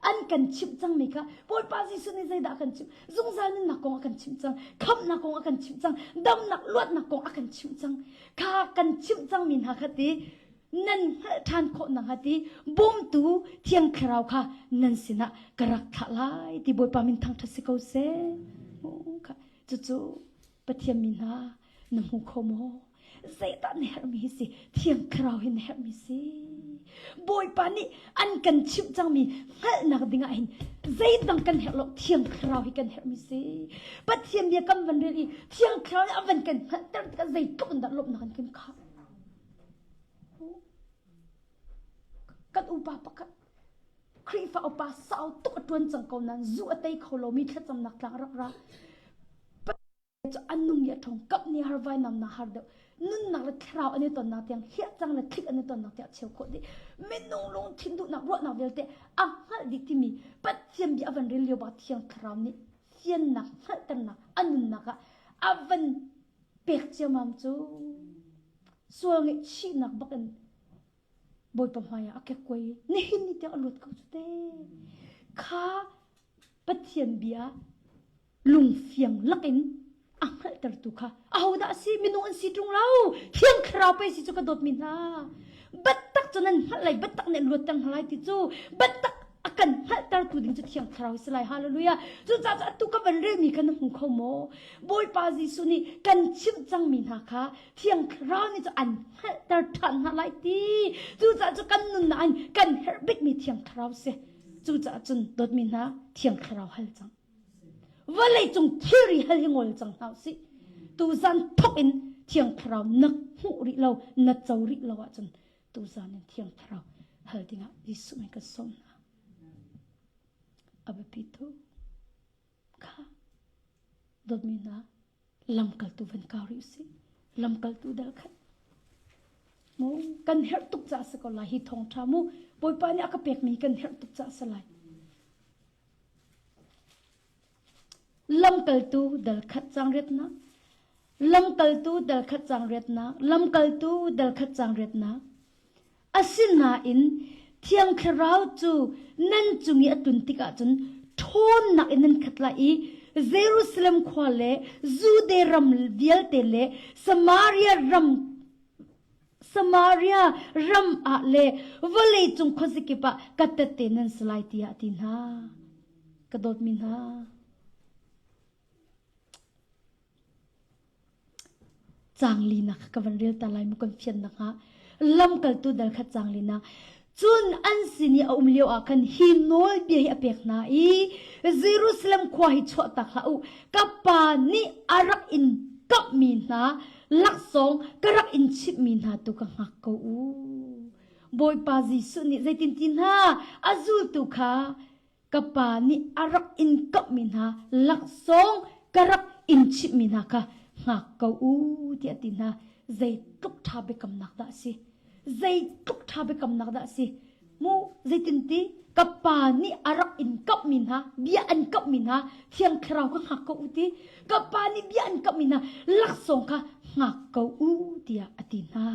an kan chimh cangmi kha Bawipa Jesuh nih zeidah a kan chimh zungzal nunnak kong a kan chimh cang khamhnak kong a kan chimh cang damnak luatnak kong a kan chimh cang kha kan chimh cangmi hna kha ti nan hngalh ṭhan khawh nakhnga ti bawmtu thiang thlarau kha nan sinah ka rak thlah lai ti Bawipa min thangṭhat si ko seh kha cucu Pathian mi hna na hmu kho maw zeidah na herhmi hi si thiang thlarau hi na herhmi si Bawipa nih an kan chimh cangmi hngalhnak dingah hin zeidang kan herh lo thiang thlarau hi kan herhmi si Pathian bia kan van rel i thiang thlarau nih a van kan hngalhter tikah zeitluk in dah lawmhnak in kan khah Kan upa pakhat Khrihfa upa sau tuk a ṭuan cang ko nain zu a tei kho lomi thlacamnak tlang rak ra. Cu an nung i a ṭhawng kap ni har vainam na har deuh. Nunnak le thlarau an i tonnak tiang hiah cang le thlik an i tonnak tiang a cheu khawh dih. Minung lungthin duhnak ruahnak vialte a hngalh dih timi Pathian bia a van rel lio bak Thiang Thlarau nih fiannak hngalhternak a nunnak ah a van pek ciamam cu sual ngaihchihnak bak in Bawipa hmai ah a kekkuai i nihin ni tiang a luat ko cu te. Kha Pathian bia lungfiang lakin a hngalhtertu kha ahodah a si minung an si ṭung lo thiang thlarau pei si cu ka dawtmi hna biatak cu nan hngalh lai biatak nih an luatter hna lai ti cu biatak a kan hngalhtertu ding cu thiang thlarau si lai hallelujah cucaah cu atu ka van relmi kha na hmu kho maw Bawipa Jesuh nih kan chimh cangmi hna kha thiang thlarau nih cu an hngalhter ṭhan hna lai ti cucaah cu kan nunnak in kan herh bikmi thiang thlarau si cucaah cun dawtmi hna thiang thlarau hal cang Vawleicung thilri hal hi ngol cang hna usih. Tuzan thok in Thiang Thlarau na hmuh rih lo, na co rih lo ahcun tuzan in Thiang Thlarau hal dingah Jesuh min kan sawm hna. A biapi tuk. Kha dawtmi hna lamkaltu van kau rih usih. Lamkaltu dal khat. Mu kan herh tuk caah si ko lai hi thawngṭha mu Bawipa nih a ka pekmi kan herh tuk caah si lai. Lamkaltu dal khat cang riatnak Lamkaltu dal khat cang riatnak Lamkaltu dal khat cang riatnak Asinain Thiang Thlarau cu nan cung i a tlun tikah cun ṭhawnnak in nan khat lai i Jerusalem khua le Jude ram vialte le Samaria ram Samaria ram ah le vawleicung khuazakip ah ka tette nan si lai tiah a ti hna. Ka dawtmi hna. Caang linak ka van rel ta lai mu kan fian nakhnga. Lamkaltu dal khat caang linak. Cun an sin i a um lio ah khan hi nawlbia hi a pek hna i Jerusalem khua hi chuahtak hlah u. Ka pa nih a rak in kamhmi hna laksawng ka rak in chimhmi hna tu ka hngak ko u. Bawipa Jesuh nih zeitin ti hna a zultu kha ka pa nih a rak in kamhmi hna laksawng ka rak in chimhmi hna kha hngak ko u tiah a ti hna. Zeitluk ṭha biakamnak dah a si. Zeitluk ṭha biakamnak dah a si. Mu zeitinti ka pa nih a rak in kamhmi hna bia an kamhmi hna thiang thlarau kha hngak ko u ti ka pa nih bia an kamhmi hna laksawng kha hngak ko u tiah a ti hna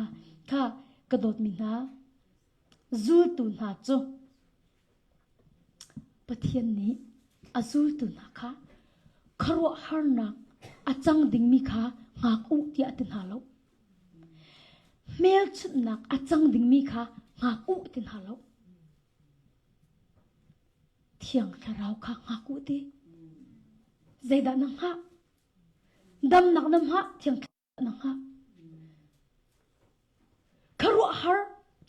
kha ka dawtmi hna zultu hna cu Pathian nih a zultu hna kha khuaruahharnak a cang dingmi kha hngak u tiah a ti hna lo. Hmelchunhnak a cang dingmi kha hngak u ti hna lo. Thiang Thlarau kha hngak u ti. Zeidah na hngah? Damnak na hngah, Thiang na hngah. Khuaruahhar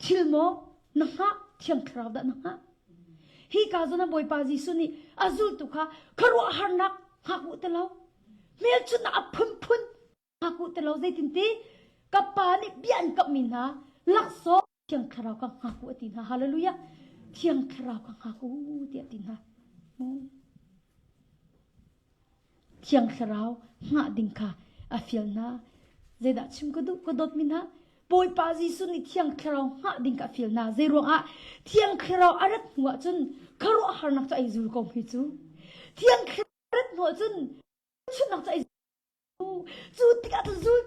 thil maw na hngah Thiang Thlarau dah na hngah? Hi ka zawn ah Bawipa Jesuh nih a zultu kha khuaruahharnak hngak u ti lo. Hmelchunhnak a phunphun hngak u ti lo zeitinti ka pa nih bia an kamhmi hna laksawng Thiang Thlarau ka hngak u a ti hna. Hallelujah. Thiang Thlarau ka hngak u tiah a ti hna. Thiang Thlarau hngah ding kha a fial hna. Zeidah chim ka duh ka dawtmi hna? Bawipa Jesuh nih Thiang Thlarau hngah ding kha a fial hna. Zei ruangah Thiang Thlarau a rat hnu ahcun khuaruahharnak cu ai zul ko hme cu. Thiang Thlarau a rat hnu ahcun chunnak cu ai zul. Cu tikah cun zul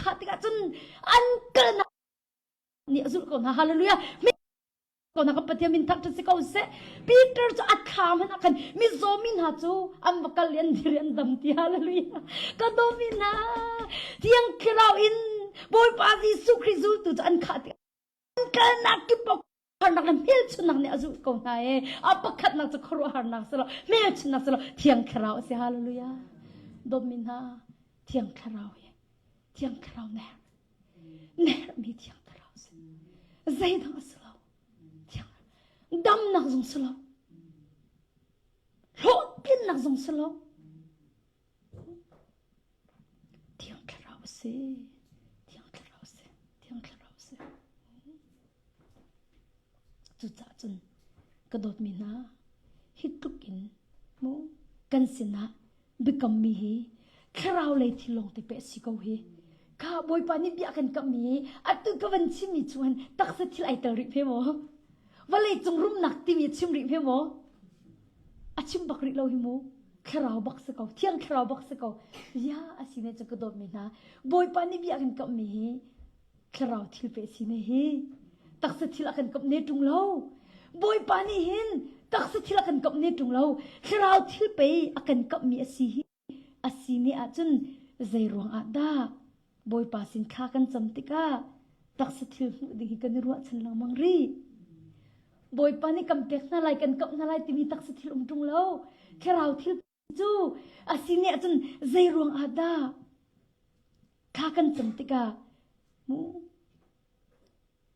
kha tikah cun an kalnak nih a zulh ko hna. Hallelujah. Ko na ka Pathian min thangṭhat si ko seh. Peter cu a thla hmanh ah khan mizaw mi hna cu an va kal i an dir i an dam ti hallelujah. Ka dawmi hna Thiang Thlarau in Bawipa Jesuh Khrih zultu cu an khah tikah an kalnak kip ah harnak le hmelchunhnak nih a zulh ko hna e. A pakhatnak cu khuaruahharnak si lo, hmelchunhnak si lo, Thiang Thlarau a si hallelujah. Dawtmi hna Thiang Thlarau hi Thiang Thlarau na herh. Na herhmi Thiang Thlarau si. Zeidang a si lo. Thiang damnak zong si lo. Hlawhtlinnak zong si lo. Thiang Thlarau a si. Thiang Thlarau a si. Thiang Thlarau a si. Cucaah cun ka dawtmi hna, hi tluk in mu kan sinah biakammi hi thlarau lei thil lawng te peh si ko hi. Kha Bawipa nih bia kan kamhmi atu ka van chimmi chung hin taksa thil ai tel rih hme maw? Vawlei cung rumnak timi a chim rih hme maw? A chim bak rih lo hi mu. Thlarau bak si ko, thiang thlarau bak si ko. Ya a si ne cu ka dawtmi hna. Bawipa nih bia kan kamhmi hi thlarau thil pe si ne hi. Taksa thil a kan kamh ne ṭung lo. Bawipa nih hin taksa thil a kan kamh ne ṭung lo. Thlarau thil pei a kan kamhmi a si hi. A si ne ahcun zei ruangah dah Bawipa sin thla kan cam tikah taksa thil hmuh ding hi kan i ruahchan lengmang rih. Bawipa nih kan pek hna lai, kan kamh hna lai timi taksa thil um ṭung lo. Thlarau thil cu a si ne ahcun zei ruangah dah thla kan cam tikah mu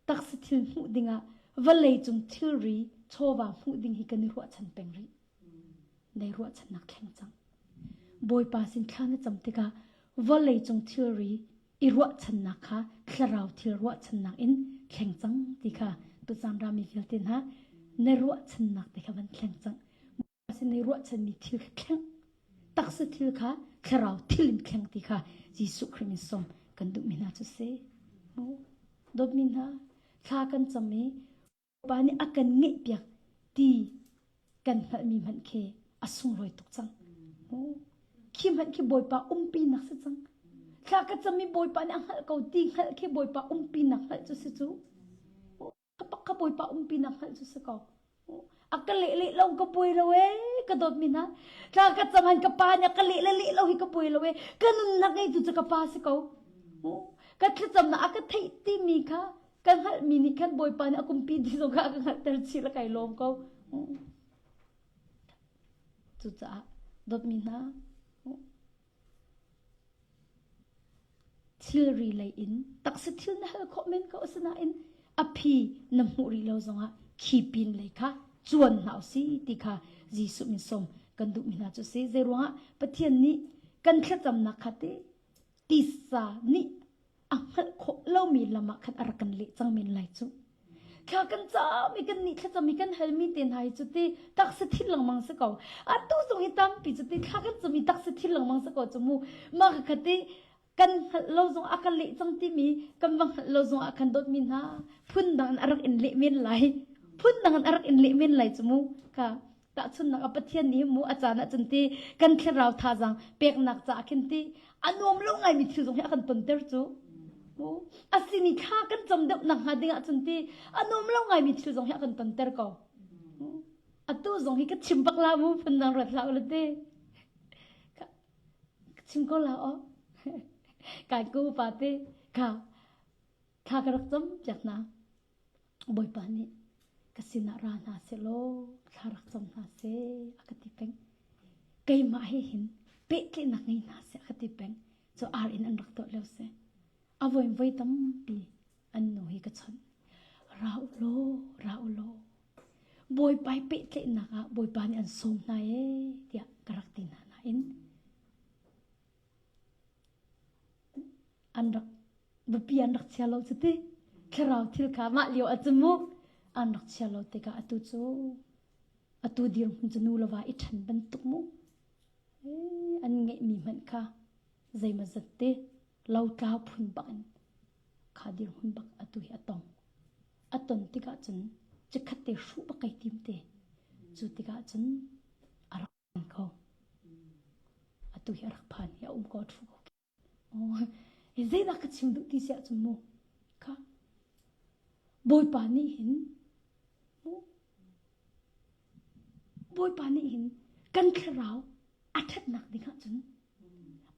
taksa thil hmuh dingah vawlei cung thilri chawva hmuh ding hi kan i ruahchan peng rih. Nei ruahchannak thleng cang. Bawipa sin thla na cam tikah vawlei cung thilri i ruahchannak kha thlarau thil ruahchannak in thleng cang ti kha tuzan rami vialte hna na ruahchannak te kha van thleng cang. Bawipa sin nei ruahchanmi thil kha thleng. Taksa thil kha thlarau thil in thleng ti kha Jesuh Khrih min sawm kan duhmi hna cu si. Dawtmi hna, thla kan cam i Pa nih a kan ngeihpiak ti kan hngalhmi hmanh khi a sunglawi tuk cang. Khi hmanh khi Bawipa umpinak si cang. Thla ka cam i Bawipa nih a hngalh ko ti hngalh khi Bawipa umpinak hngalh cu si cu. Ka ka Bawipa umpinak hngalh cu si ko. A ka leh leh lo ka buai lo ee ka dawt mi hna. Thla ka cam han ka pa nih a ka leh le leh lo hi ka buai lo ee. Ka nunnak ngeitu cu ka pa si ko. Ka thlacamnak a ka theih timi kha ka hngalhmi nih khan Bawipa nih a kumpi ti zong kha a ka hngalhter chih le kai lawm ko. Cucaah dawtmi hna thilri lei in taksa thil na hal khawh men ko asinain a phi na hmuh rih lo zongah khi pin lei kha cuan hna usi ti kha Jesuh min sawm kan duhmi hna cu si zeiruangah Pathian nih kan thlacamnak kha te tisa nih a hngalh khawh lomi lam ah khan a rak kan leh cang men lai cu. Thla kan cam i kan nih thlacam i kan halmi te hna hi cu ti taksa thil lengmang si ko. Atu zong hi tampi cu ti thla kan cam i taksa thil lengmang si ko cu mu. Mah kha ti kan hngalh lo zong a kan leh cang timi kan va hngalh lo zong ah kan dawtmi hna phundang in a rak in leh men lai. Phundang in a rak in leh men lai cu mu. Ka Tahchunhnak ah Pathian nih mu a caan ahcun ti kan thlarau thazaang peknak caah khin ti a nuam lo ngaimi thil zong hi a kan tonter cu. Mu a sin i thla kan cam deuh nak hnga ding ahcun ti a nuam lo ngaimi thil zong hi a kan tonter ko. Atu zong hi ka chim bak la mu phundang ruat hlah u ti. Ka chim ko la o. Kai ko pa te ka thla ka rak cam piak hna. Bawipa nih ka sinah ra hna sehlaw thla rak cam hna seh a ka ti peng. Keimah he hin pehtlaihnak ngei hna seh a ka ti peng. Cu ar in an rak tuah lio si. A voi voi tampi an nu hi ka chawnh. Ra u law, ra u law. Bawipa i pehtlaihnak ah Bawipa nih an sawm hna ee tiah ka rak ti hna nain an rak biapi an rak chia lo cuti thlarau thil kha mah lio ah cun mu an rak chia lo tikah atu cu atu dirhmun cu nu le va i ṭhen bantuk mu an ngeihmi hmanh kha zeimawzat te lotlau phun bak in kha dirhmun bak atu hi a tong a ton tikah cun chikkhat te hruh bak kai tim te cu tikah cun a rak ko atu hi a rak phan hi a um ko a ṭhu ko Zeidah ka chim duh ti si ahcun mu kha Bawipa nih hin mu Bawipa nih hin kan thlarau a ṭhatnak ding ahcun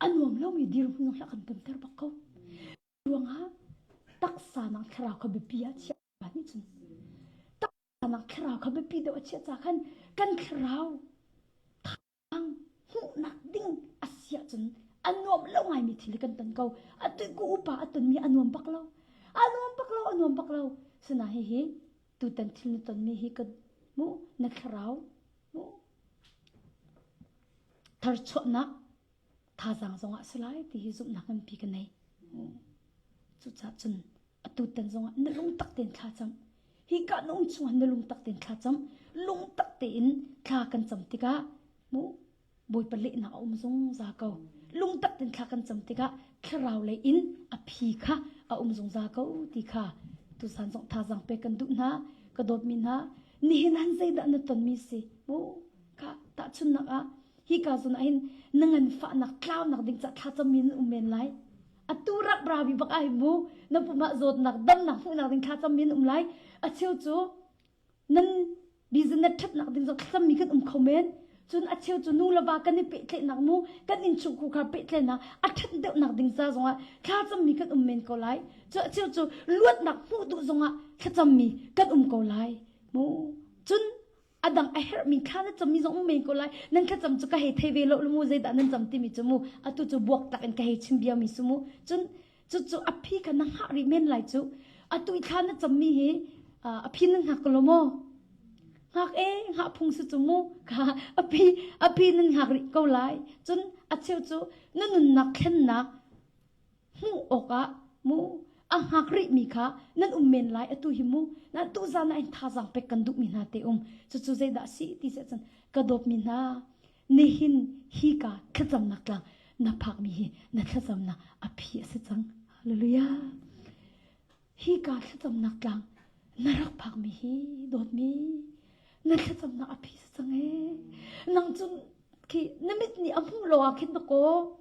a nuam lomi dirhmun zong hi a kan tonter bak ko. Ruangah taksa nak thlarau kha biapi ah chiah nih cun taksa nak thlarau kha biapi deuh a chiah ca khan kan thlarau hmuhnak ding a si ahcun a nuam lo ngaimi thil kan ton ko. Atu ku upa a tonmi a nuam bak lo. A nuam bak lo, a nuam bak lo. Sina hihi tutan thil na tonmi hi ka mu na thlarau mu tharchuahnak thazaang zongah si lai ti hi zumhnak nganpi ka nei. Cucaah cun atutan zongah na lungtak tein thla cam. Hi ka na um chungah na lungtak tein thla cam. Lungtak tein thla kan cam tikah mu Bawipa lehnak a um zungzal ko. Lungtak ten thla kan cam tikah thlarau lei in a phi kha a um zungzal ko ti kha tuzan zong thazaang pek kan duh hna. Ka dawtmi hna, nihin han zeidah na tonmi si? Mu ka tahchunnak ah hi ka zawn ah hin na nganfahnak tlaunak ding ca thlacammi nan um men lai. Atu rak rabi bak ah hin mu na pum ah zawtnak damnak hmuhnak ding thlacammi nan um lai. A cheu cu nan business ṭhatnak ding zong thlacammi kan um kho men. Cun a cheu cu nu le va kan i pehtlaihnak mu kan innchungkhar pehtlaihnak a ṭhat deuhnak ding ca zongah thlacammi kan um men ko lai. Cu a cheu cu luatnak hmuh duh zongah thlacammi kan um ko lai. Mu cun a dang a herhmi thla na cammi zong um men ko lai. Nan thlacam cu ka hei thei ve lo mu zeidah nan cam timi cu mu atu cu buak tak in ka hei chim bia mi su mu. Cun cucu a phi kha na hngah rih men lai cu atu i thla na cammi hi a phi nan hngak ko lo maw hngak e hngah phung si cu mu kha a phi a phi nan hngak rih ko lai cun a cheu cu na nunnak thlennak hmuh awkah mu a hngak rih mi kha nan um men lai atu hi mu na tu zan ah in thazaang pek kan duh mi hna te um cucu zeidah si ti seh cun ka dawt mi hna Nihin hika thlacamnak tlang na phakmi hi na thlacamnak a phi a si cang. Hallelujah. Hika thlacamnak tlang na rak phakmi hi dawtmi na thlacamnak a phi si cang ee. Nang cun khi na mit nih a hmuh lo ah khin dakaw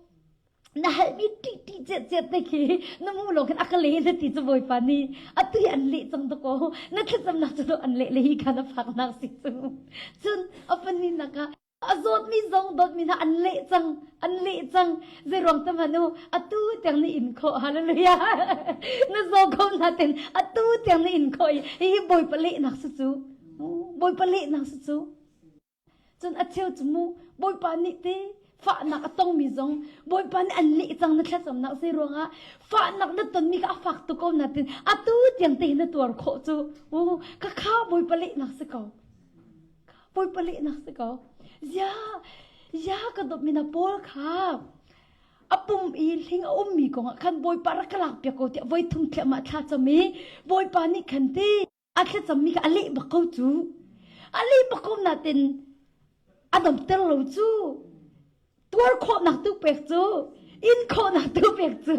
na halmi ṭih ṭih cet cet te khi na mu lo khin a ka le na ti cu bawipa nih atu hi an leh cang dakaw na thlacamnak cu an leh le hi kha na faknak si cu cun a pahnihnak ah a zawtmi zong dawtmi hna an leh cang an leh cang zeiruang te hmanh u atu tiang na in khawh hallelujah na zaw ko na ten atu tiang na in khawh i hihi bawipa lehnak si cu bawipa lehnak si cu Cun a cheu cu mu Bawipa nih te fahnak a tongmi zong Bawipa nih an leh cang na thlacamnak zei ruangah fahnak na tonmi kha a fak tuk ko natin atu tiang te na tuar khawh cu u ka kha Bawipa lehnak si ko Bawipa lehnak si ko ya ya ka dawtmi na Paul kha a pum i hling a ummi kongah khan Bawipa rak ka lak piak ko tiah voi thum thliahmah thla cam i Bawipa nih khan ti a thlacammi kha a leh bak ko cu a leh bak ko natin a damter lo cu tuar khawhnak tu pek cu in khawhnak tu pek cu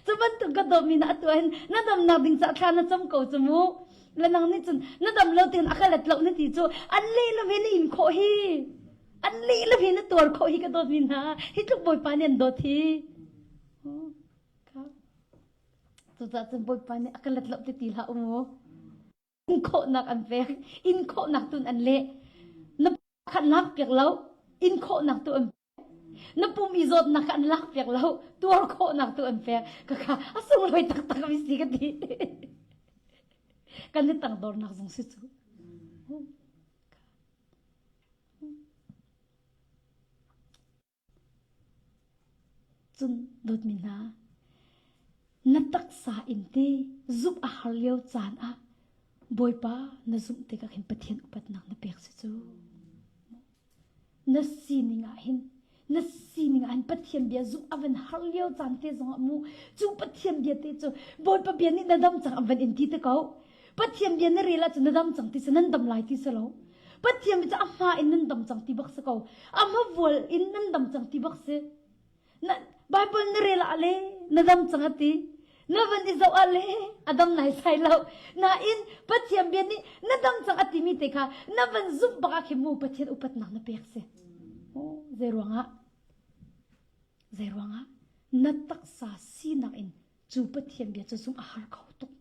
cu bantuk ka dawmi na atu hin na damnak ding ca thla na cam ko cu mu le nang nih cun na dam lo tin a ka let lo na ti cu an leh lo hi na in khawh hi an leh lo hi na tuar khawh hi ka dawtmi hna hi tluk bawipa nih an dawt hi Cucaah cun Bawipa nih a ka let lo ti ti hlah u mu. In khawhnak an pek, in khawhnak tun an leh. Na khan lak piak lo, in khawhnak tu an pek. Na pum i zawtnak kha an lak piak lo, tuar khawhnak tu an pek. Ka kha a sunglawi taktak mi si ka ti. Kan i tangdornak zong si cu. Cun dawtmi hna, na taksa in ti zumh a har lio caan ah Bawipa na zumh tikah khin Pathian upatnak na pek si cu. Na sining ah hin na sining ah hin Pathian bia zumh a van har lio caan te zongah mu cu Pathian bia te cu Bawipa bia nih na dam cang an van in ti te ko. Pathian bia na rel ahcun na dam cang ti si nan dam lai ti si lo. Pathian cu a hma in nan dam cang ti bak si ko. A hmavual in nan dam cang ti bak si. Na Bible na rel ah le na dam cang a ti. Na van i zoh ah le a dam nai sai lo. Nain Pathian bia nih na dam cang a timi te kha na van zumh bak ah khin mu Pathian upatnak na pek si. Oh, zei ruangah? Zei ruangah? Na taksa sinak in Cu Pathian bia cu zumh a har kho tuk.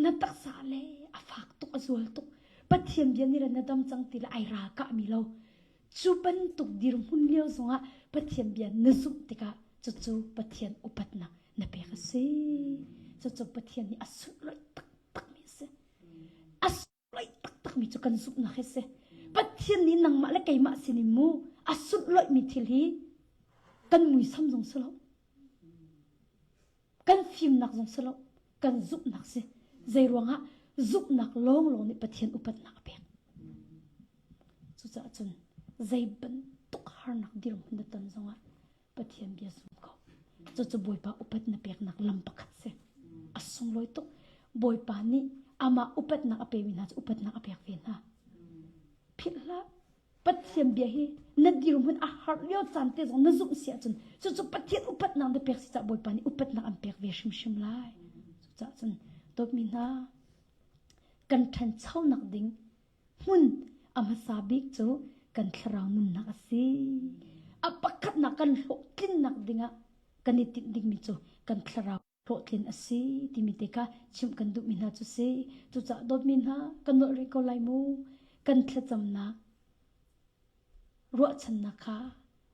Na taksa le a fak tuk, a zual tuk. Pathian bia nih na dam cang ti le ai ral kahmi lo. Cu bantuk dirhmun lio zongah Pathian bia na zumh tikah cucu Pathian upatnak na pek a si. Cucu Pathian nih a sunglawih taktakmi a si. A sunglawih taktakmi cu kan zumhnak hi si. Pathian nih nangmah le keimah sinin mu a sunglawihmi thil hi kan muisam zong si lo. Kan fimnak zong si lo, kan zumhnak si. Zei ruangah zumhnak lawnglawng nih Pathian upatnak a pek. Cucaah cun zei bantuk harnak dirhmun na ton zongah Pathian bia zum ko. Cucu Bawipa upat na peknak lam pakhat si. A sunglawi tuk. Bawipa nih amah upatnak a pemi hna cu upatnak a pek ve hna. Philh hlah. Pathian bia hi Na dirhmun a har lio caan te zong na zumh si ahcun cucu Pathian upatnak na pek si caah Bawipa nih upatnak an pek ve hrimhrim lai. Cucaah cun dawtmi hna kan ṭhanchonak ding hmun a hmasa bik cu kan thlarau nunnak a si. A pakhatnak kan hlawhtlinnak dingah kan i tinh dingmi cu kan thlarau hlawhtlin a si timi te kha chimh kan duhmi hna cu si. Cucaah dawtmi hna kan nolh rih ko lai mu. Kan thlacamnak ruahchannak kha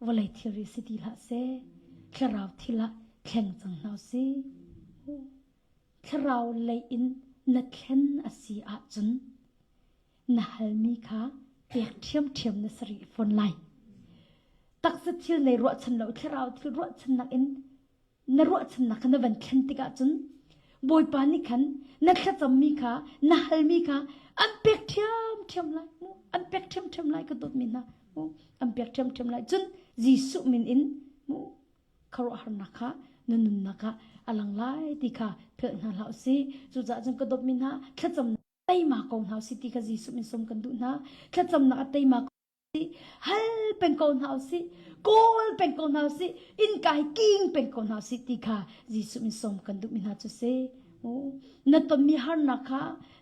vawlei thilri si ti hlah seh. Thlarau thil ah thleng cang hna usih. Thlarau lei in na thlen a si ahcun na halmi kha pek ṭhiamṭhiam na si rih fawn lai. Taksa thil nei ruahchan lo thlarau thil ruahchannak in na ruahchannak kha na van thlen tikah cun Bawipa nih khan na thlacammi kha na halmi kha an pek ṭhiamṭhiam lai mu an pek ṭhiamṭhiam lai ka dawtmi hna mu an pek ṭhiamṭhiam lai cun Jesuh min in mu khuaruahharnak kha na nunnak ah a lang lai ti kha philh hna hlah usih cucaah cun ka dawtmi hna thlacam teima ko hna usih ti kha Jesuh min sawm kan duh hna thlacamnak a teima hal peng ko hna usih kawl peng ko hna usih innka hi king peng ko hna usih ti kha Jesuh min sawm kan duhmi hna cu si na tonmi harnak kha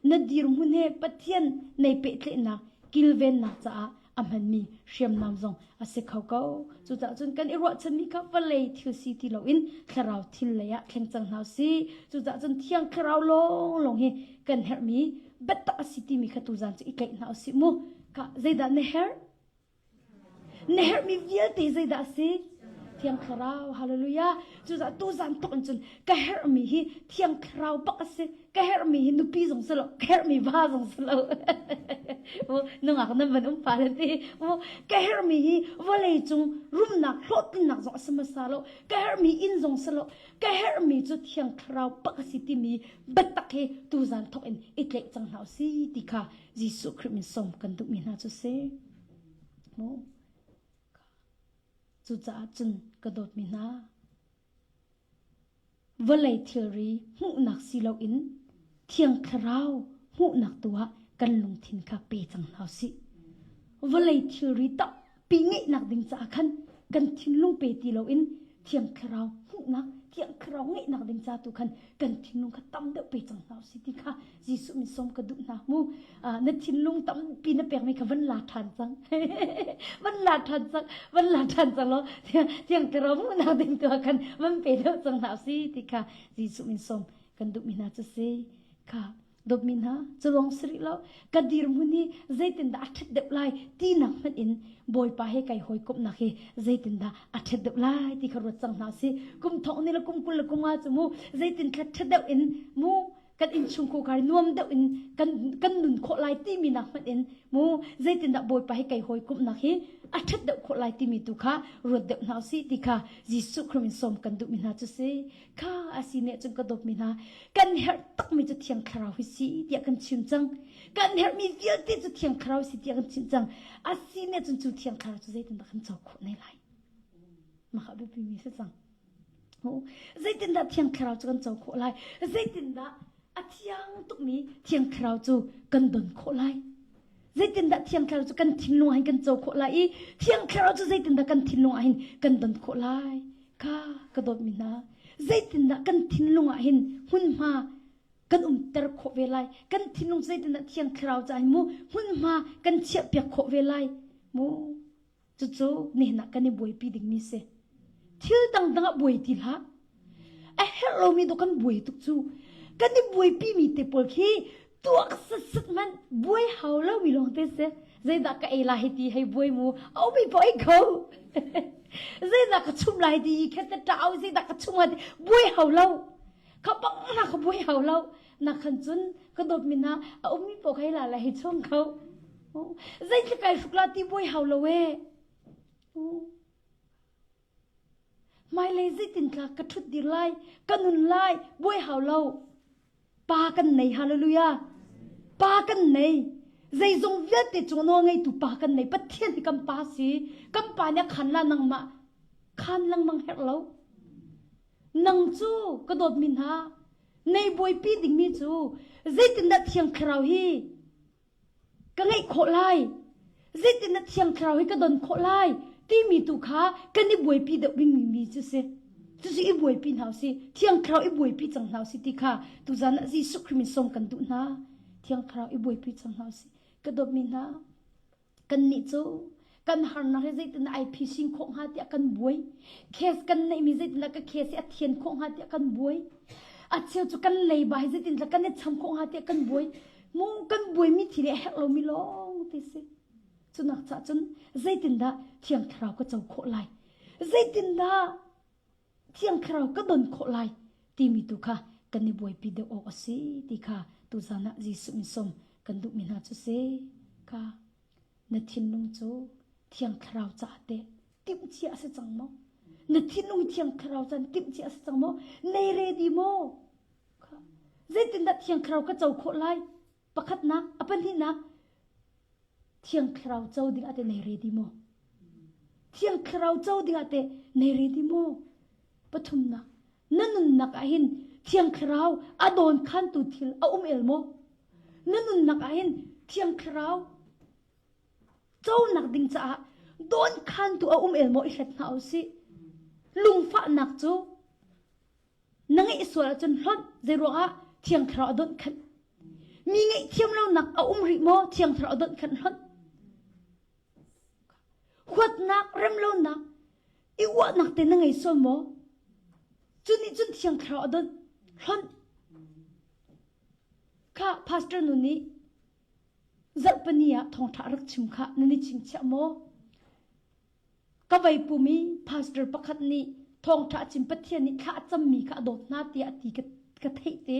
na dirhmun he Pathian nei pehtlaihnak kilvennak caah a hmanmi hriamnam zong a si kho ko. Cucaah cun kan i ruahchanmi kha vawlei thil si ti loin thlarau thil lei ah thleng cang hna usih. Cucaah cun thiang thlarau lawnglawng hi kan herhmi biatak a si timi kha tuzan cu i tlaih hna usih mu. Ka zeidah na herh? Na herhmi vialte zeidah a si? Thiang Thlarau, hallelujah. Cucaah tuzan tuk in cun ka herhmi hi Thiang Thlarau bak a si. Ka herhmi hi nupi zong si lo, ka herhmi va zong si lo. Nungak nan van um pa le ti. Ka herhmi hi vawlei cung rumnak hlawhtlinnak zong a si hmasa lo. Ka herhmi inn zong si lo. Ka herhmi cu Thiang Thlarau bak a si timi biatak hi tuzan thawk in i tlaih cang hna usih ti kha Jesuh Khrih min sawm kan duhmi hna cu si. Mu. Cucaah cun ka dawtmi hna, vawlei thilri hmuhnak si loin Thiang Thlarau hmuhnak tu ah kan lungthin kha pe cang hna usih. Vawlei thilri tampi ngeihnak ding caah khan kan thinlung pe ti loin Thiang Thlarau hmuhnak, Thiang Thlarau ngeihnak ding ca tu khan kan thinlung kha tam deuh pe cang hna usih ti kha Jesuh min sawm ka duh hna mu. Na thinlung tampi na pekmi kha van la ṭhan cang. van la ṭhan cang, van la ṭhan cang law Thiang Thlarau hmuhnak ding tu ah khan van pe deuh cang hna usih ti kha Jesuh min sawm kan duhmi hna cu si. Kha dawtmi hna cu lawng si rih lo ka dirhmun hi zeitindah a ṭhat deuh lai tinak hmanh in Bawipa he kai hawikomhnak hi zeitindah a ṭhat deuh lai ti kha ruat cang hna si kum thong ni le kum 20 le kum nga cu mu zeitin thla ṭhat deuh in mu kan innchungkhar kar nuam deuh in kan kan nun khawh lai timi nak hmanh in mu zeitindah Bawipa he kai hawikomhnak hi a ṭhat deuh khawh lai timi tu kha ruat deuh hna usih ti kha Jesuh Khrih min sawm kan duhmi hna cu si kha a si ne cun ka dawtmi hna kan herh takmi cu thiang thlarau hi si tiah kan chim cang kan herhmi vialte cu thiang thlarau si tiah kan chim cang a si ne cun cu thiang thlarau cu zeitindah kan co khawh ne lai mah kha biapi mi si cang zeitindah thiang thlarau cu kan co khawh lai zeitindah a thiang tukmi thiang thlarau cu kan don khawh lai zeitindah thiang thlarau cu kan thinlung ah hin kan co khawh lai i thiang thlarau cu zeitindah kan thinlung ah hin kan don khawh lai Ka ka dawtmi hna, zeitindah kan thinlung ah hin hmunhma kan umter khawh ve lai? Kan thinlung zeitindah Thiang Thlarau caah hin mu hmunhma kan chiahpiak khawh ve lai? Mu cucu nihin ah kan i buaipi dingmi si. Thil dangdang ah buai ti hlah. A herh lomi dawh kan buai tuk cu. Kan i buaipi mi te pawl khi tuak sat hmanh buai hau lomi lawng te si. Zeidah ka ei lai hei ti hei buai mu. A umi paoh ei kho. Zeidah ka chum lai ti kha te ṭau zeidah ka chum ti buai hau lo. Kha bang na ka buai hau lo. Na khan cun ka dawt mi hna a ummi paoh hei la la hei chung kho. Zeitluk kai hruk la ti buai hau lo e. Hmailei zeitin tla ka ṭhut dir lai, ka nun lai, buai hau lo. Pa kan nei, hallelujah. Pa kan nei. Zeizong vialte cung nawl ngeitu pa kan nei. Pathian hi kan pa si. Kan pa nih a khan la nangmah. Khan lengmang herh lo. Nang cu ka dawtmi hna, nei buaipi dingmi cu zeitindah Thiang Thlarau hi ka ngeih khawh lai? Zeitin na thiang thlarau hi ka don khawh lai timi tu kha kan i buaipi deuh dingmi mi cu si. Cucu i buaipi hna usih. Thiang thlarau i buaipi cang hna usih ti kha tuzan ah Jesuh Khrih min sawm kan duh hna. Thiang thlarau i buaipi cang hna usih. Ka dawtmi hna, kannih cu kan harnak hi zeitindah ai phisin khawh hnga tiah kan buai. Case kan neihmi zeitindah ka case hi a thian khawh hnga tiah kan buai. A cheu cu kan leiba hi zeitindah kan i cham khawh hnga tiah kan buai. Mu kan buaimi thil hi a herh lomi lawng ti si. Cunak cah cun zeitindah Thiang Thlarau ka co khawh lai? Zeitindah Thiang Thlarau ka don khawh lai? timi tu kha kan i buaipi deuh awk a si ti kha tuzan ah Jesuh min sawm kan duhmi hna cu si. Kha na thinlung cu Thiang Thlarau caah teh timhcia a si cang maw? Na thinlung Thiang Thlarau caan timhcia a si cang maw? Nei ready maw? Zeitindah Thiang Thlarau ka co khawh lai? Pakhatnak, a pahnihnak, Thiang Thlarau co ding ah teh nei ready maw? Thiang Thlarau co ding ah teh nei ready maw? Pathumnak, na nunnak ah hin Thiang Thlarau a dawn khantu thil a um el maw? Na nunnak ah hin Thiang Thlarau conak ding caah dawn khantu a um el maw i hlet hna usih. Lungfahnak cu Na ngeih sual ahcun hlonh zeiruangah Thiang Thlarau a donh khanh. Mi ngaihthiam lonak a um rih maw Thiang Thlarau a donh khanh hlonh. Huatnak, remlonak, i uahnak te na ngei sual maw? Cu nih cun Thiang Thlarau a donh hlonh. Kha pastor nu nih zarhpini ah thawngṭha a rak chim kha nan i chingchiah maw? Ka vei pum i pastor pakhat nih thawngṭha chim Pathian nih thla a cammi kha a dawt hna tiah a ti ka, ka theih te.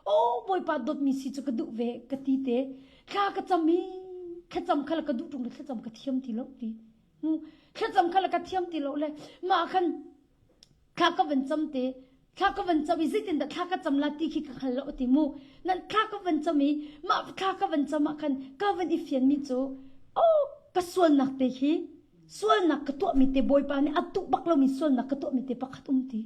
Oh Bawipa dawtmi si cu ka duh ve ka ti te. Thla ka cam i thlacam kha le ka duh ṭung le thlacam ka thiam ti lo ti. Thlacam kha le ka thiam ti lo le mah khan thla ka van cam te thla ka van cam i zeitindah thla ka cam la ti khi ka hngal lo ti mu nan thla ka van cam i mah thla ka van cam ah khan ka van i fian mi cu oh ka sualnak te hi sualnak ka tuah mi te bawipa nih a tuh bak lomi sualnak ka tuah mi te pakhat um ti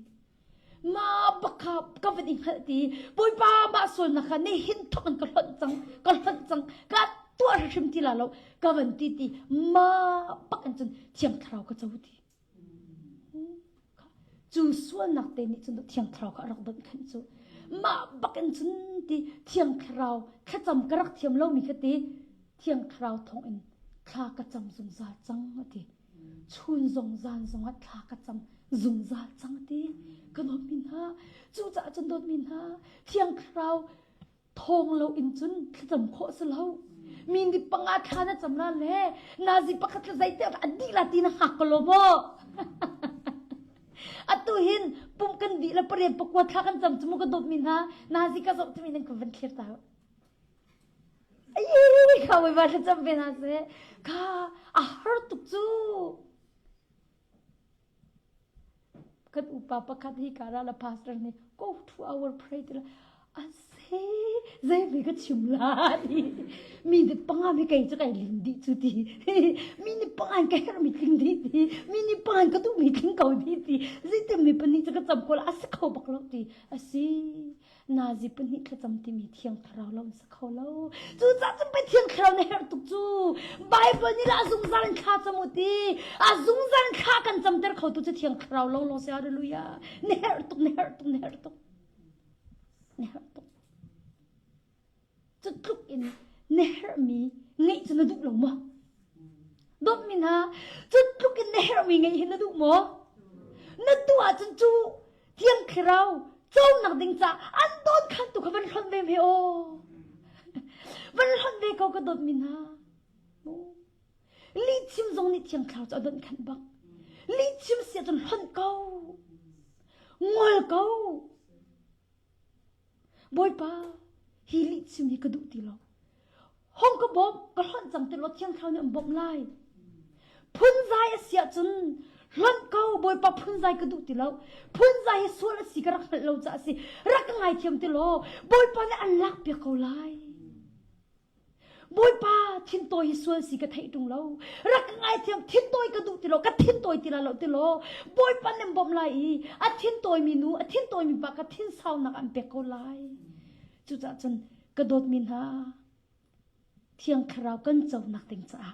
ma bakha ka van i hngalh ti bawipa mah sualnak kha ne hin thok in ka hlonh cang ka hlonh cang ka tuah hrim ti la lo ka van ti ti ma bak in cun thiang thlarau ka co ti Cu sualnak te nih cun Thiang Thlarau kha a rak donh khanh cu. Mah bakin cun ti Thiang Thlarau thlacam ka rak thiam lomi kha ti Thiang Thlarau thawngin thla ka cam zungzal cang a ti. Chun zong zan zongah thla ka cam zungzal cang a ti. Ka dawtmi hna, cucaah cun dawtmi hna, Thiang Thlarau thawng lo in cun thlacam khawh si lo mi nih panga thla na cam la le nazi pakhat le zei te a dih la ti na hngak ko lo maw atu hin pum kan dih le pariat pakua thla kan cam cu mu ka dawt mi hna nazi ka zoh timi nan ka van thlir ta ai kha wei ba thlacam ve na se kha a har tuk cu Kan upa pakhat hi ka ra la pastor nih go to our pray ti la a se zei ve ka chim la ti mi nih panga mi kei cu kai ling dih cu ti mi nih panga ka herh mi tling dih ti mi nih panga ka duh mi tling ko dih ti zeitin mi pahnih cu ka cam ko la a si kho bak lo ti a si Nazi pahnih thlacam timi thiang thlarau lo an si kho lo. Cucaah cun pei thiang thlarau na herh tuk cu. Bible nih lah a zungzal in thla cam u ti. A zungzal in thla kan camter kho tu cu thiang thlarau lo lawng si. Hallelujah. Na herh tuk, na herh tuk, na herh tuk. Na herh tuk. Cu tluk in na herhmi ngeih cu na duh lo maw? Dawtmi hna, cu tluk in na herhmi ngeih hi na duh maw? Na duh ahcun cu Thiang Thlarau conak ding caah an dawn khan tu kha van hlonh ve me aw. Van hlonh ve ko ka dawtmi hna. Lihchim zong nih Thiang Thlarau cu a donh khanh bak. Lihchim si ahcun hlonh ko. Ngol ko. Bawipa, hi lihchim hi ka duh ti lo. Hong ka bawmh, ka hlonh cang ti law Thiang Thlarau nih an bawmh lai. Phunzai a si ahcun hlonh ko, Bawipa phunzai ka duh ti lo. Phunzai hi sual a si ka rak hngalh lo caah a si. Rak ka ngaithiam ti law Bawipa nih an lakpiak ko lai. Bawipa thintawi hi sual si ka theih ṭung lo. Rak ka ngaithiam thintawi ka duh ti lo, ka thintawi ti la lo ti law Bawipa nih bawmh lai i a thintawi mi nu, a thintawi mi pa ka thinsaunak an pek ko lai. Cucaah cun ka dawtmi hna, Thiang Thlarau kan conak ding caah.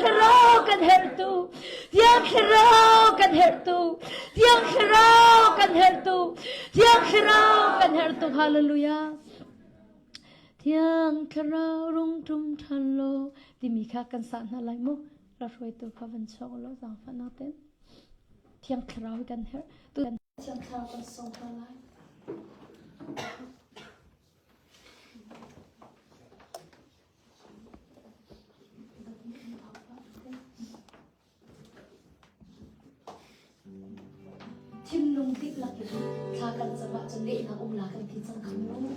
Thlarau kan herh tu. Thiang Thlarau kan herh tu. Thiang Thlarau kan herh tu. Thiang Thlarau kan herh tu. Hallelujah. Thiang Thlarau rung ṭum ṭhan law timi kha kan sah hna lai mu. Ra hruaitu kha van chuak law zaangfahnak tein. Thiang Thlarau hi kan herh. Tu Thiang Thlarau kan sawm hna lai. Thinlung dihlak in thla kan cam ahcun lehnak um la kan ti cang kha mu.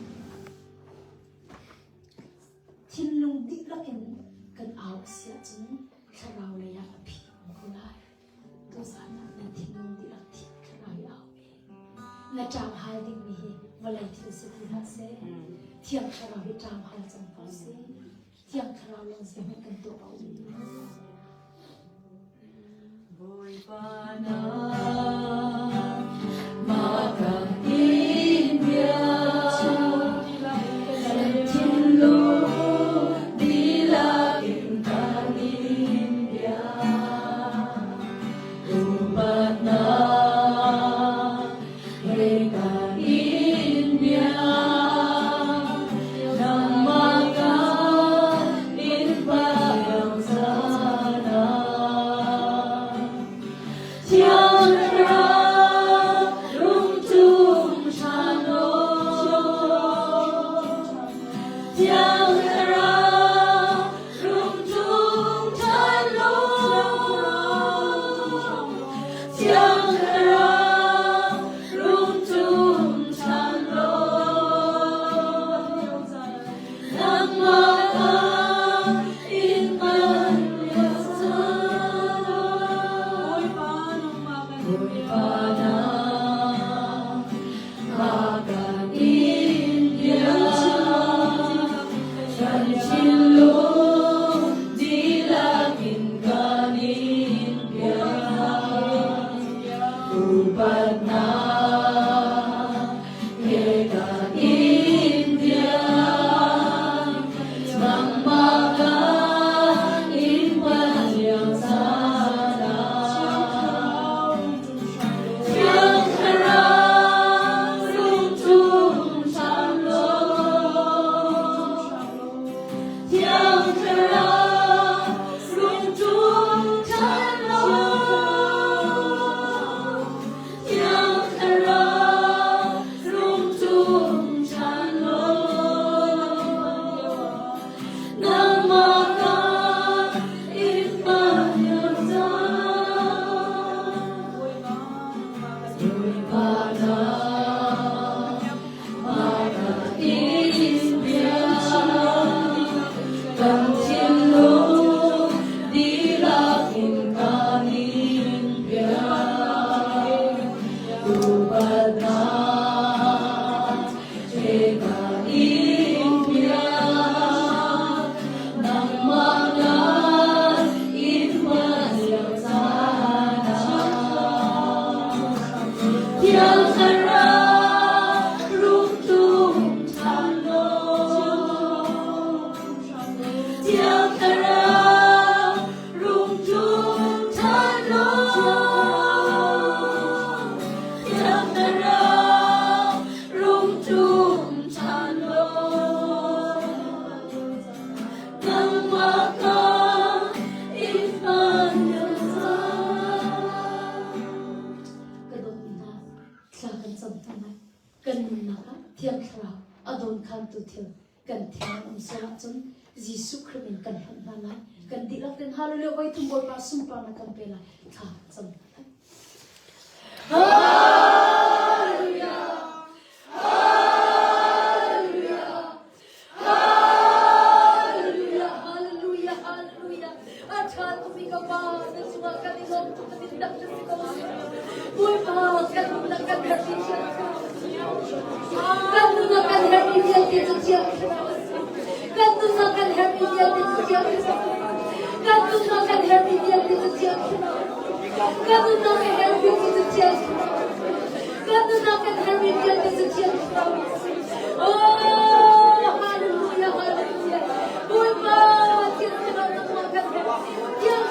Thinlung dihlak in kan au a si ahcun thlarau lei ah a phi um ko lai. Tuzaan ah na thinlung dihlak thlarau i au ve. Na ṭaang hal dingmi hi vawlei thil si ti hlah seh. Thiang thlarau hi ṭaang hal cang ko sih. Thiang Thlarau lawng zeihmanh kan tuah a um.
Bawipa na mah in bia kan thinlung dihlak in kan in bia upatnak ngei kan in bia nangmah kan in paiang sana Thiang Thlarau rung tum ṭhan law Thiang Thlarau rung tum ṭhan law Thiang Thlarau rung tum ṭhan law nangmah kan in hman lio caan Bawipa nangmah kan in bia kan thinlung dihlak in kan in bia Upatnak he kan in bia nangmah kan in hman lio caan ah Thiang Thlarau rung ṭum ṭhan law Thiang Thlarau rung ṭum ṭhan law Thiang Thlarau rung ṭum ṭhan law nangmah kan in hman lio caan Bawipa nangmah kan in bia kan thinlung dihlak in kan in bia upatnak he kan in bia nangmah kan in hman lio caan ah Thiang Thlarau rung tum ṭhan law Thiang Thlarau rung tum ṭhan law Thiang Thlarau rung tum ṭhan law nangmah kan in hman lio caan
Ka dawtmi hna, thla kan cam hna lai. Kan nunnak ah Thiang Thlarau a dawnkhantu thil kan thin an um sual ahcun Jesuh Khrih min kan hlonh hna lai. Kan dihlak in hallelujah voi thum Bawipa sunparnak kan pe lai. Thla kan cam hna lai. Hallelujah! Hallelujah! Hallelujah! Hallelujah! Hallelujah! A ṭha tukmi ka Pa, na cungah kan i lawm tuk na min dang na si ko. Bawipa, kan nunnak kan herhmi vialte kan nunnak kan herhmi vialte cu Thiang Thlarau a si. Kan nunnak kan herhmi vialte cu Thiang Thlarau a si. Kan nunnak kan herhmi vialte cu Thiang Thlarau a si. Kan nunnak kan herhmi cu Thiang Thlarau a si. Kan nunnak kan herhmi vialte cu Thiang Thlarau a si. Oh, hallelujah, hallelujah. Bawipa, Thiang Thlarau nangmah kan herh. Thiang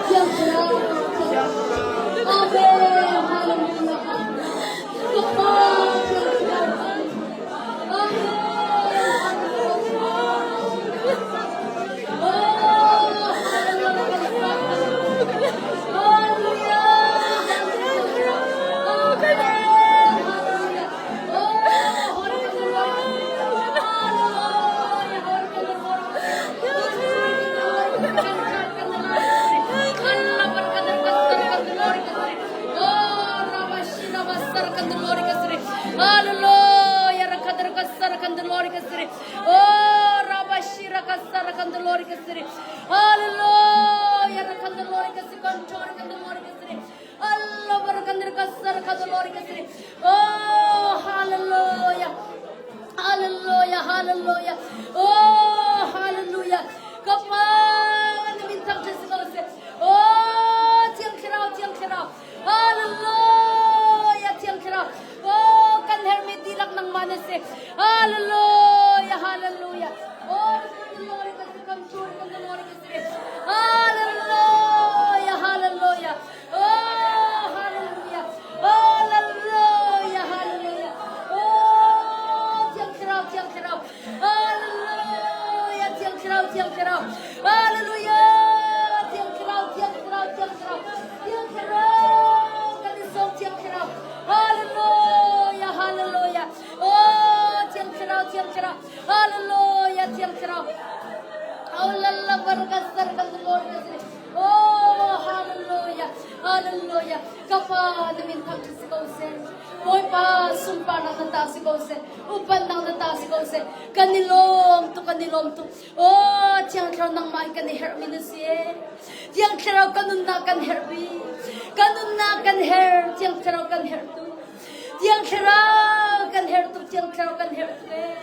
Thiang Thlarau, Amen, Hallelujah. Ka Pa, Thiang Thlarau, Amen, Hallelujah. Oh, hallelujah. Hallelujah. Amen. Hallelujah. Oh, Oh, hallelujah. Hallelujah, hallelujah. Oh, hallelujah. Kapa na min thang si ko se. Oh, Thiang Thlarau, Thiang Thlarau. Hallelujah, Thiang Thlarau. Oh, kan hermi dilak nang mana se. Hallelujah, hallelujah. Oh, Lord, kan Lord, Hallelujah, hallelujah. Oh, hallelujah. Hallelujah, hallelujah. Oh, Thiang Thlarau, Thiang Thlarau. Hallelujah, Thiang Thlarau, Thiang Thlarau. Hallelujah, Thiang Thlarau, Thiang Thlarau, Thiang Thlarau. Thiang Thlarau, kan i sawm Thiang Thlarau. Hallelujah, hallelujah. Oh, Thiang Thlarau, Thiang Thlarau. Hallelujah, Thiang Thlarau. Oh, lalla barkas sarkas Lord. Oh, hallelujah, hallelujah. Kapa na min thang si ko seh. Bawipa sunparnak na ta si ko seh. Upannak na ta si ko seh. Kan i lawm tuk, kan i lawm tuk. Oh, Thiang Thlarau nangmah hi kan i herhmi na si. Thiang Thlarau kan nunnak kan herhmi. Kan nunnak kan her. Thiang Thlarau kan herh tuk. Thiang Thlarau kan herh tuk, Thiang Thlarau kan herh tuk ee.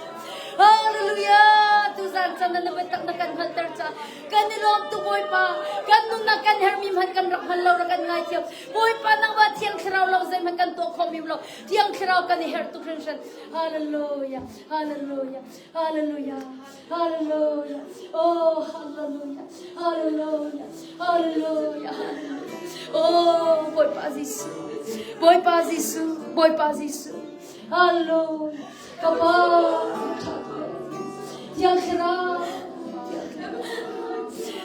Hallelujah! Tuzan chan na biatak na kan hngalhter ca kan i lawm tuk Bawipa. Kan nunnak kan herhmi hmanh kan rak hngal lo rak kan ngaithiam. Bawipa nangmah Thiang Thlarau lo zeihmanh kan tuah khawh mi lo. Thiang Thlarau kan i herh tuk hringhran. Hallelujah! Hallelujah! Hallelujah! Hallelujah! Oh, hallelujah! Hallelujah! Hallelujah! Hallelujah! Oh, Bawipa Jesuh! Bawipa Jesuh! Bawipa Jesuh! Hallelujah! Ka Pa, Thiang Thlarau!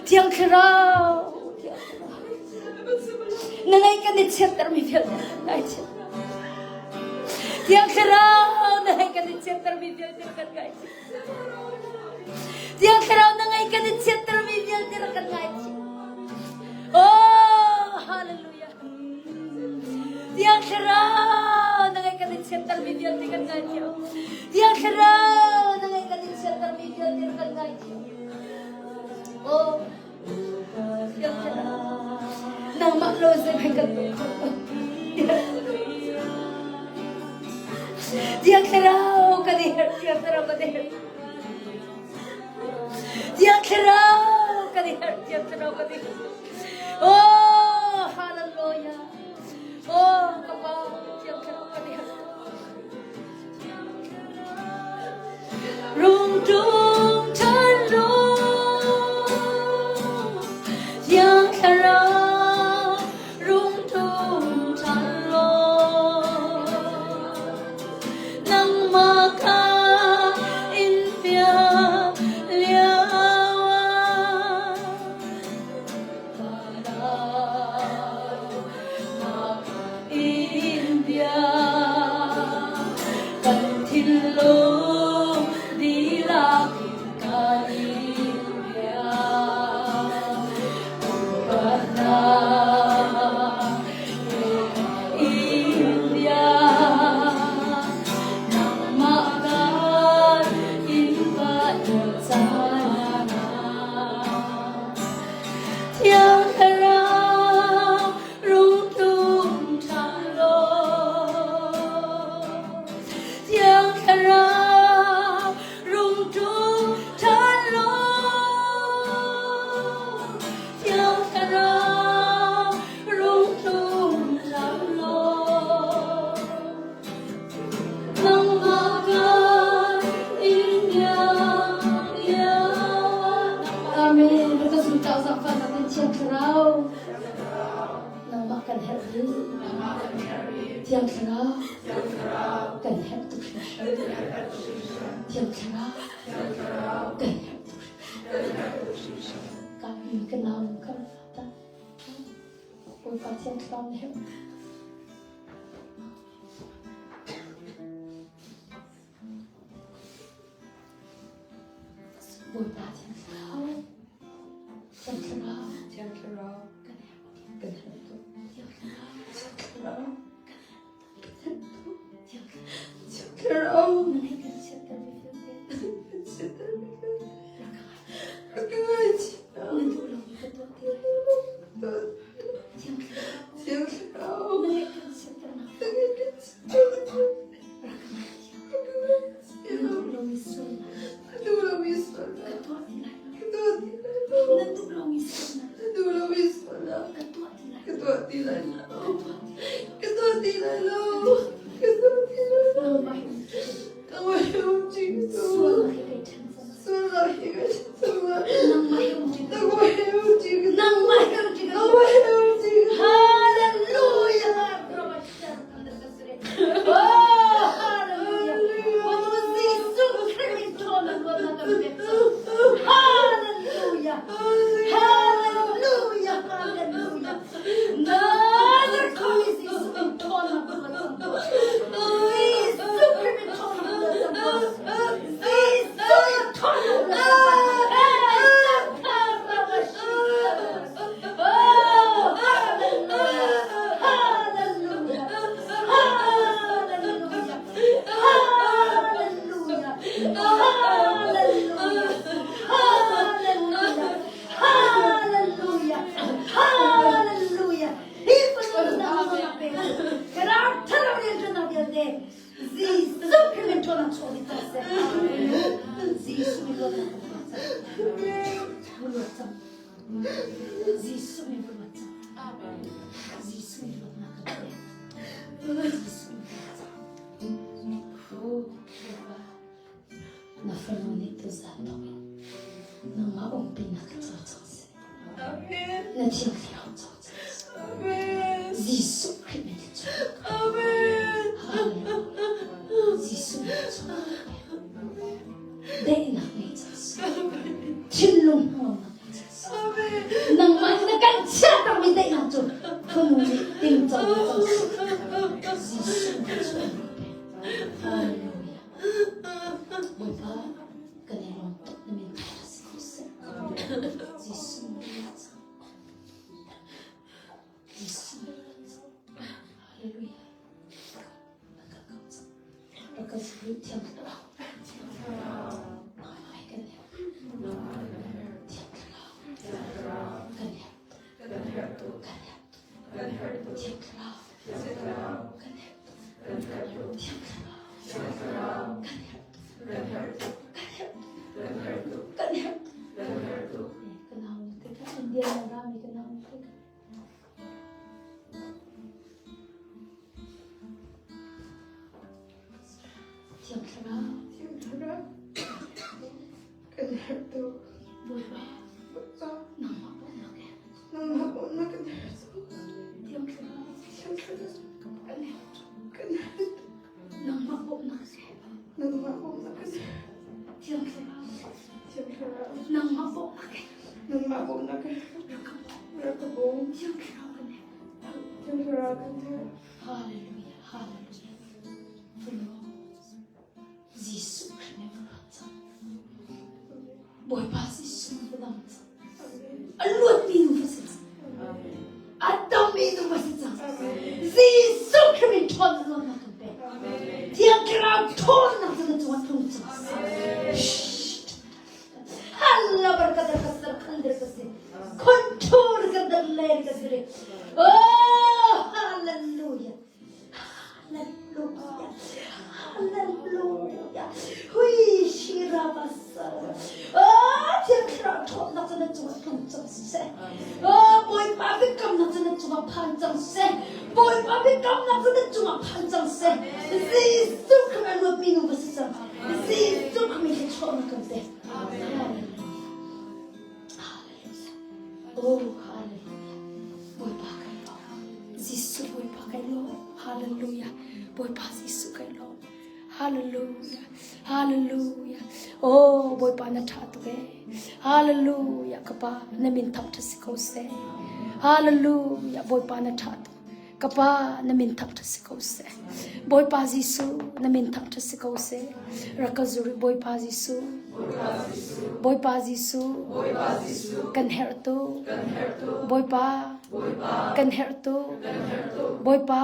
Thiang Thlarau! Na ngai kan i chiatter mi vialte ngai chiat. Thiang Thlarau na ngai kan i chiatter mi vialte kan ngai chiat. Thiang Thlarau na ngai kan i chiattermi vialte rak kan ngaithiam. Oh, hallelujah. Thiang Thlarau na ngai kan i chiattermi vialte kan ngaithiam. Thiang Thlarau na ngai kan i chiattermi vialte rak kan ngaithiam. Oh, Thiang Thlarau, nangmah lo zeihmanh kan tuah kho lo. Thiang Thlarau kan i herh, Thiang Thlarau kan i herh. Thiang Thlarau kan i herh, Thiang Thlarau kan i herh. Oh, hallelujah. Oh, ka Pa, Thiang Thlarau kan i herh. Rung ṭum ṭhan law, Thiang Thlarau, rung ṭum ṭhan law. Nangmah kha in piah lio ah, in. i Thiang Thlarau kan herh tuk hringhran. Thiang Thlarau kan herh tuk hringhran. Ka mi ka nau kan ta. Bawipa Thiang Thlarau na herh. Bawipa Thiang Thlarau, Thiang Thlarau,
Thiang Thlarau,
kan herh
kan herh tuk.
Thiang Thlarau,
Thiang Thlarau,
kan herh tuk. Thiang Thlarau,
Thiang Thlarau,
na hei kan chiatter mi vialte,
kan chiatter mi vialte,
rak ka ngai.
Rak ka ngaithiam.
Na duh lomi ka tuah ti lai lo. Thiang Thlarau,
Thiang Thlarau,
na hei kan chiatternak,
na hei kan chiatter.
rak ka ngaithiam.
Rak ka ngaithiam.
Na duh lomi sualnak,
Na duh lomi sualnak,
ka tuah ti lai lo.
ka tuah ti lai lo.
Na duh lomi sualnak,
Na duh lomi sualnak,
ka tuah ti lai
ka
lo.
tuah ti lai lo.
Ka tuah ti lai lo.
Ka tuah ti lai lo. Ka tuah ti lai lo.
Nangmah hi um ṭi.
Nangmah he um ṭi ka duh.
Sualnak hi kai ṭhen cang.
Sualnak hi kai ṭhen cang.
Nangmah he um ṭi ka duh.
Nangmah he um ṭi ka duh.
Nangmah he um ṭi ka duh.
Nangmah he um ṭi ka duh.
Hallelujah. Oh, hallelujah. Jesuh Christ Hallelujah. Hallelujah. Hallelujah. Hallelujah! Hallelujah! Hi pasal na mo na pe. Karar thalo rian ṭan vialte Jesuh Khrih min ṭhawn chuah dih cang seh. Jesuh min luat nak luat cang. Jesuh min luat cang. Jesuh min luat nak kan pe. Jesuh min luat cang. Oh, Na fanu nih tuzaan thawk in nangmah umpinak ka co cang seh.
Amen.
Na thiang thlarau co cang seh.
Amen.
Jesuh Khrih min in chuak.
Amen.
Hallelujah. Jesuh min in chuak. Daihnak ngei cang seh. Thinlung hnangamnak ngei cang seh.
Amen.
Nangmah na kan chiahtermi daihnak cu fanu nih ting co cang seh. Jesuh min in chuak. Hallelujah. Bawipa, kan i lawm tuk na min thar si ko seh. Jesuh min in cang. Jesuh min in cang. Hallelujah. Rak ka zul thiang thlarau. Ngai kan herh. Thiang thlarau. Kan herh tuk. Kan herh tuk. Kan herh tuk. Thiang thlarau. Kan herh tuk. Thiang thlarau. Kan herh tuk. Kan herh tuk. Kan herh tuk. Kan herh tuk. Kan herh tuk. Kan hau te ka India na rami kan hau te ka. Thiang thlarau.
Thiang thlarau. Kan herh tuk.
Bawipa.
Bawipa.
Nangmah bawmhnak he.
Nangmah bawmhnak kan herh tuk.
Thiang thlarau.
Thiang thlarau.
Kan herh tuk.
Kan herh tuk.
Nangmah bawmhnak he.
Nangmah bawmhnak kan herh.
Thiang thlarau.
Thiang thlarau.
Nangmah bawmhnak he.
Nangmah bawmhnak kan herh.
Rak ka bawm.
Rak ka bawm.
Thiang thlarau kan herh.
Thiang thlarau kan herh.
Hallelujah. Hallelujah. Lord. Jesuh Khrih nih a luat cang. Bawipa Jesuh nih a dam cang. A luatmi nu va si cang. A dammi nu va si cang. Jesuh Khrih min ṭhawnnak luatnak kan pek. Thiang Thlarau ṭhawnnak cu na cungah tlung cang. Halla barkadar kasar khandir kasi. Control kadar ler kasire. Oh, hallelujah. Hallelujah. Hallelujah. Hui shirabasa. Oh, thiang thlarau ṭhawnnak cu Oh Bawipa na ṭha tuk ee. Hallelujah ka pa na min thangṭhat si ko seh. Hallelujah Bawipa na ṭha tuk. Ka pa na min thangṭhat si ko seh. Bawipa Jesuh na min thangṭhat si ko seh. Rak ka zur Bawipa Jesuh. Bawipa Jesuh. Kan herh tuk. Bawipa kan herh tuk. Bawipa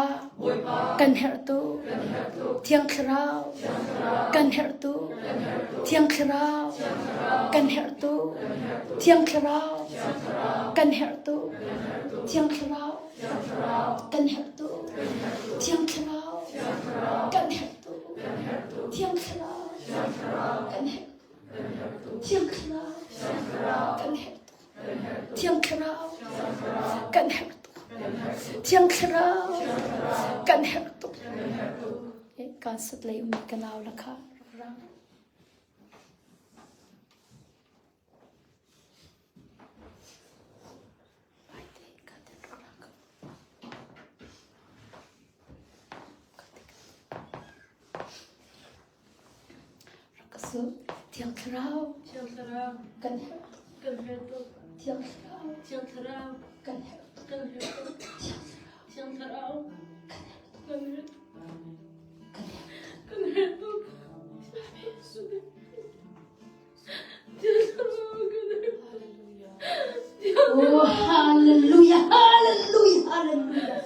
kan herh tuk. Thiang Thlarau kan herh tuk. Thiang Thlarau kan herh tuk. Thiang Thlarau kan herh tuk. Thiang Thlarau kan herh tuk. Thiang Thlarau kan herh tuk. Thiang Thlarau kan herh tuk. Thiang Thlarau kan herh tuk. Thiang Thlarau kan herh tuk. Thiang Thlarau kan herh tuk. Kan sat lei ummi ka nau la kha rak ra. Rak ka su. Thiang Thlarau.
Thiang Thlarau.
Kan herh tuk.
Kan herh tuk.
Thiang Thlarau.
Thiang Thlarau.
Kan herh tuk.
Kan herh tuk.
Thiang Thlarau.
Thiang Thlarau.
Kan herh tuk.
Kan herh tuk.
Kan herh tuk.
Kan herh tuk. Thiang Thlarau kan herh tuk.
Oh, hallelujah, hallelujah, hallelujah.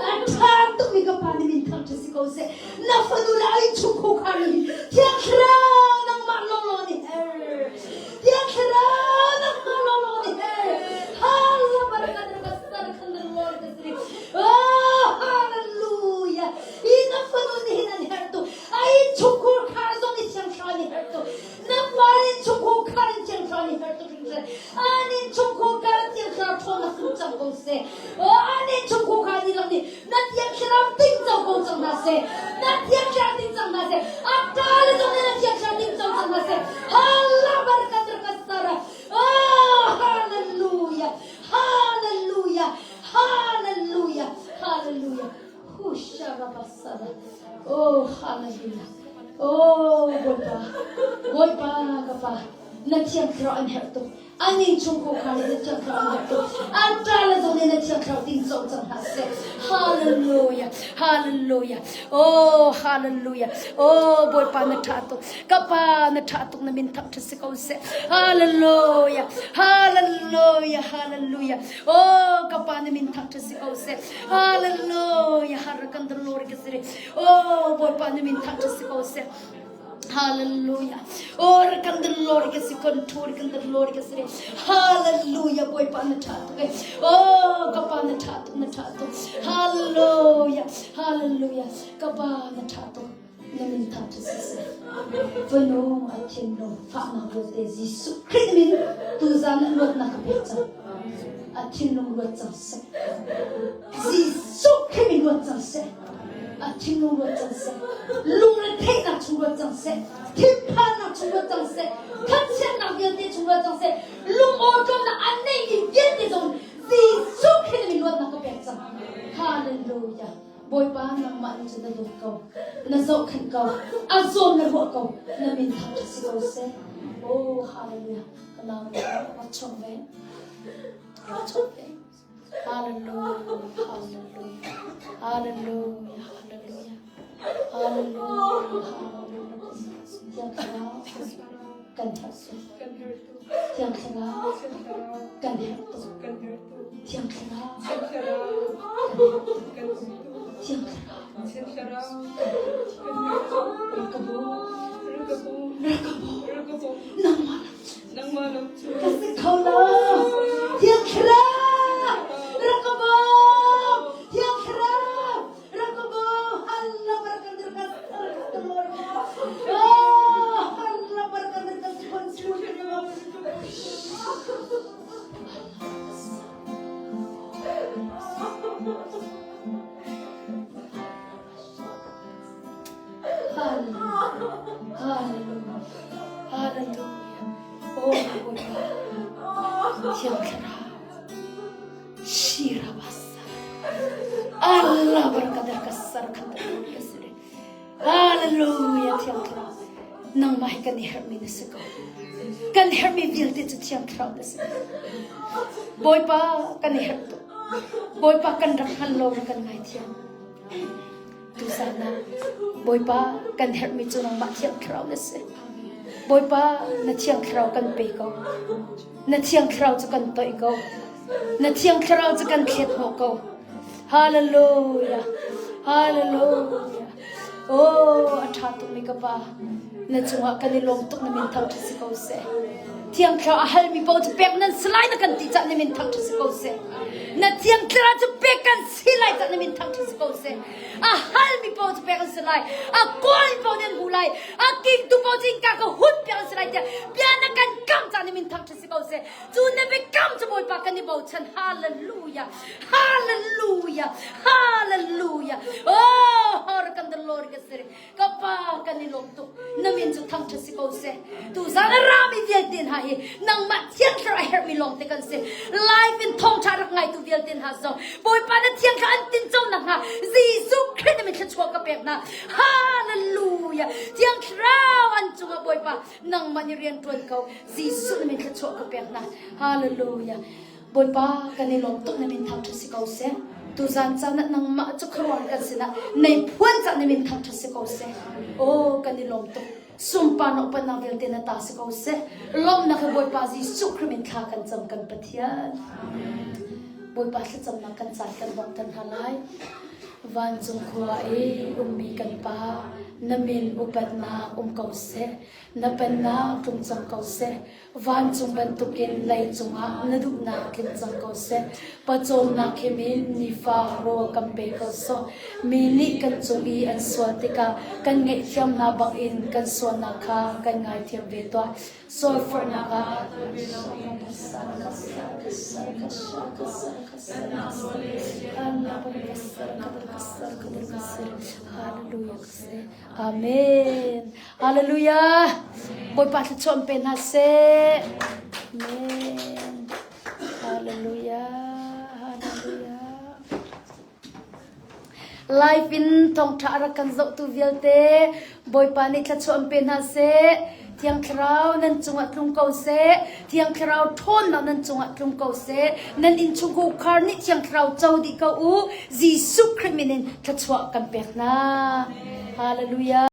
A ṭha tukmi ka pa nih min thangṭhat si ko seh. Na fanu le ai chung khar in Thiang Thlarau nangmah lawnglawng nih her. Thiang Thlarau nangmah lawnglawng nih her. Hallelujah, barakat sar khandar lor ka sri. Oh, hallelujah. Hi na fanu nih hin an herh tu. Ai chung khar zong nih Thiang Thlarau nih herh tu. Na pa in chungkhar in Thiang Thlarau nih herh tuk hringhran. An in chungkhar Thiang Thlarau ṭhawnnak tlung cang ko seh. An in chungkhar dihlak nih na Thiang Thlarau ting co ko cang hna seh. Na Thiang Thlarau ting cang hna seh. A ṭa le zong nih na Thiang Thlarau ting co cang hna seh. Hallelujah barakat rakasara. Oh, hallelujah. Hallelujah. Hallelujah. Hallelujah. Husharabasara. Oh, hallelujah. Oh, Bawipa. Bawipa ka pa. Na thiang thlarau an herh tuk. An inn chung khar le na thiang thlarau an herh tuk. An ṭa le zong nih na thiang thlarau ding co cang hna seh. Hallelujah. Hallelujah. Oh, hallelujah. Oh, Bawipa na ṭha tuk. Ka pa na ṭha tuk na min thangṭhat si ko seh. Hallelujah. Hallelujah. Hallelujah. Oh, ka pa na min thangṭhat si ko seh. Hallelujah. Harakan the Lord ka siri. Oh, Bawipa na min thangṭhat si ko seh. Hallelujah. Oh, rakan the Lord ka si control kan the Lord ka siri. Hallelujah. Bawipa na ṭha tuk eh. Oh, ka pa na ṭha tuk na ṭha tuk. Hallelujah. Hallelujah. Ka pa na ṭha tuk. Na min thangṭhat si seh. Fanu a thinlung fahnak vialte Jesuh Khrih min tuzan ah luatnak ka pek cang. A thinlung luat cang seh. Jesuh Khrih min luat cang seh. A thinlung luat cang seh. Lungretheihnak chung luat cang seh. Thinphannak chung luat cang seh. Thanchiatnak vialte chung luat cang seh. Lungawṭawmnak a neimi vialte zong Jesuh Khrih min luatnak ka pek cang. Hallelujah. Bawipa nangmah nih cun na dawt ko, na zohkhenh ko, a zawn na ruah ko, na min thangṭhat si ko seh. Oh, hallelujah. Ka nau le rak chawng ve. Rak chawng ve. Hallelujah, hallelujah, hallelujah, hallelujah, hallelujah, hallelujah. Thiang Thlarau, kan herh tuk. Thiang Thlarau, kan herh tuk. Thiang Thlarau, Thiang Thlarau, nangmah ka si kho lo. Thiang Thlarau, rak ka bawm. Thiang Thlarau, rak ka bawm. Allah barakat berkat Allah barakat berkat Hallelujah. Hallelujah. Oh, Bawipa. Thiang Thlarau. Shirabasa. Allah barkadar kasar khandar kasire. Hallelujah. Thiang Thlarau. Nangmah hi kan i herhmi na si ko. Kan herhmi vialte cu Thiang Thlarau na si. Bawipa kan i herh tuk. Bawipa kan rak hngal lo na kan ngaithiam. Tuzan ah Bawipa kan herhmi cu nangmah Thiang Thlarau na si. Bawipa na Thiang Thlarau kan pe ko. Na Thiang Thlarau cu kan toih ko. Na Thiang Thlarau cu kan thlet hnawh ko. Hallelujah. Hallelujah. Oh, a ṭha tukmi ka pa. Na cungah kan i lawm tuk na min thangṭhat si ko seh. Thiang Thlarau a halmi paoh cu pek nan si lai na kan ti cah na min thangṭhat si ko seh. Na Thiang Thlarau cu pek kan si lai cah na min thangṭhat si ko seh. A halmi paoh cu pek an si lai. A kawlmi paoh nih an hmuh lai. A kingtu paoh cu innka ka hun piak an si lai tiah bia na kan kam cah na min thangṭhat si ko seh. Cu na biakam cu Bawipa kan i bochan. Hallelujah. Hallelujah. Hallelujah. Oh, kan the Lord ka siri. Ka pa kan i lawm tuk. Na min cu thangṭhat si ko seh. Tuzan a rami vialte hna hi nangmah thiang thlarau a herhmi lawng te kan si. Live in thawngṭha rak ngaitu vialte hna zong Bawipa na thiang thlarau an tinco nakhnga Jesuh Khrih na min thluachuah ka pek hna. Hallelujah. Thiang thlarau an cungah Bawipa nangmah nih rian ṭuan ko. Jesuh na min thluachuah ka pek hna. Hallelujah. Bawipa kan i lawm tuk na min thangṭhat si ko seh. Tuzan caan ah nangmah cu khuaruahhar kan sinah nei phuan caan na min thangṭhat si ko seh. Aw kan i lawm tuk. Sunparnak upatnak vialte na ta si ko seh. Lawmhnak he Bawipa Jesuh Khrih min thla kan cam kan Pathian. Bawipa thlacamnak kan caan kan bawmh tan hna lai. Vancung khua i ummi kan Pa, na min upatnak um ko seh. Na pennak tlung cang ko seh. Vancung bantukin leicung ah na duhnak tling cang ko seh. Pawcawmnak him in nifa rawl kan pe ko sawh. Mi nih kan cung i an sual tikah kan ngaihthiamnak bangin kan sualnak kha kan ngaithiam ve tuah. Sualforhnak ah Hallelujah. Amen. Hallelujah. Bawipa thluachuah pe hna seh. Amen. Hallelujah. Hallelujah. Live in thawngṭha a rak kan zohtu vialte Bawipa nih thluachuah pe hna seh. Thiang Thlarau nan cungah tlung ko seh. Thiang Thlarau ṭhawnnak nan cungah tlung ko seh. Nan innchungkhar nih Thiang Thlarau co dih ko u. Jesuh Khrih min in thluachuah kan pek hna. Hallelujah.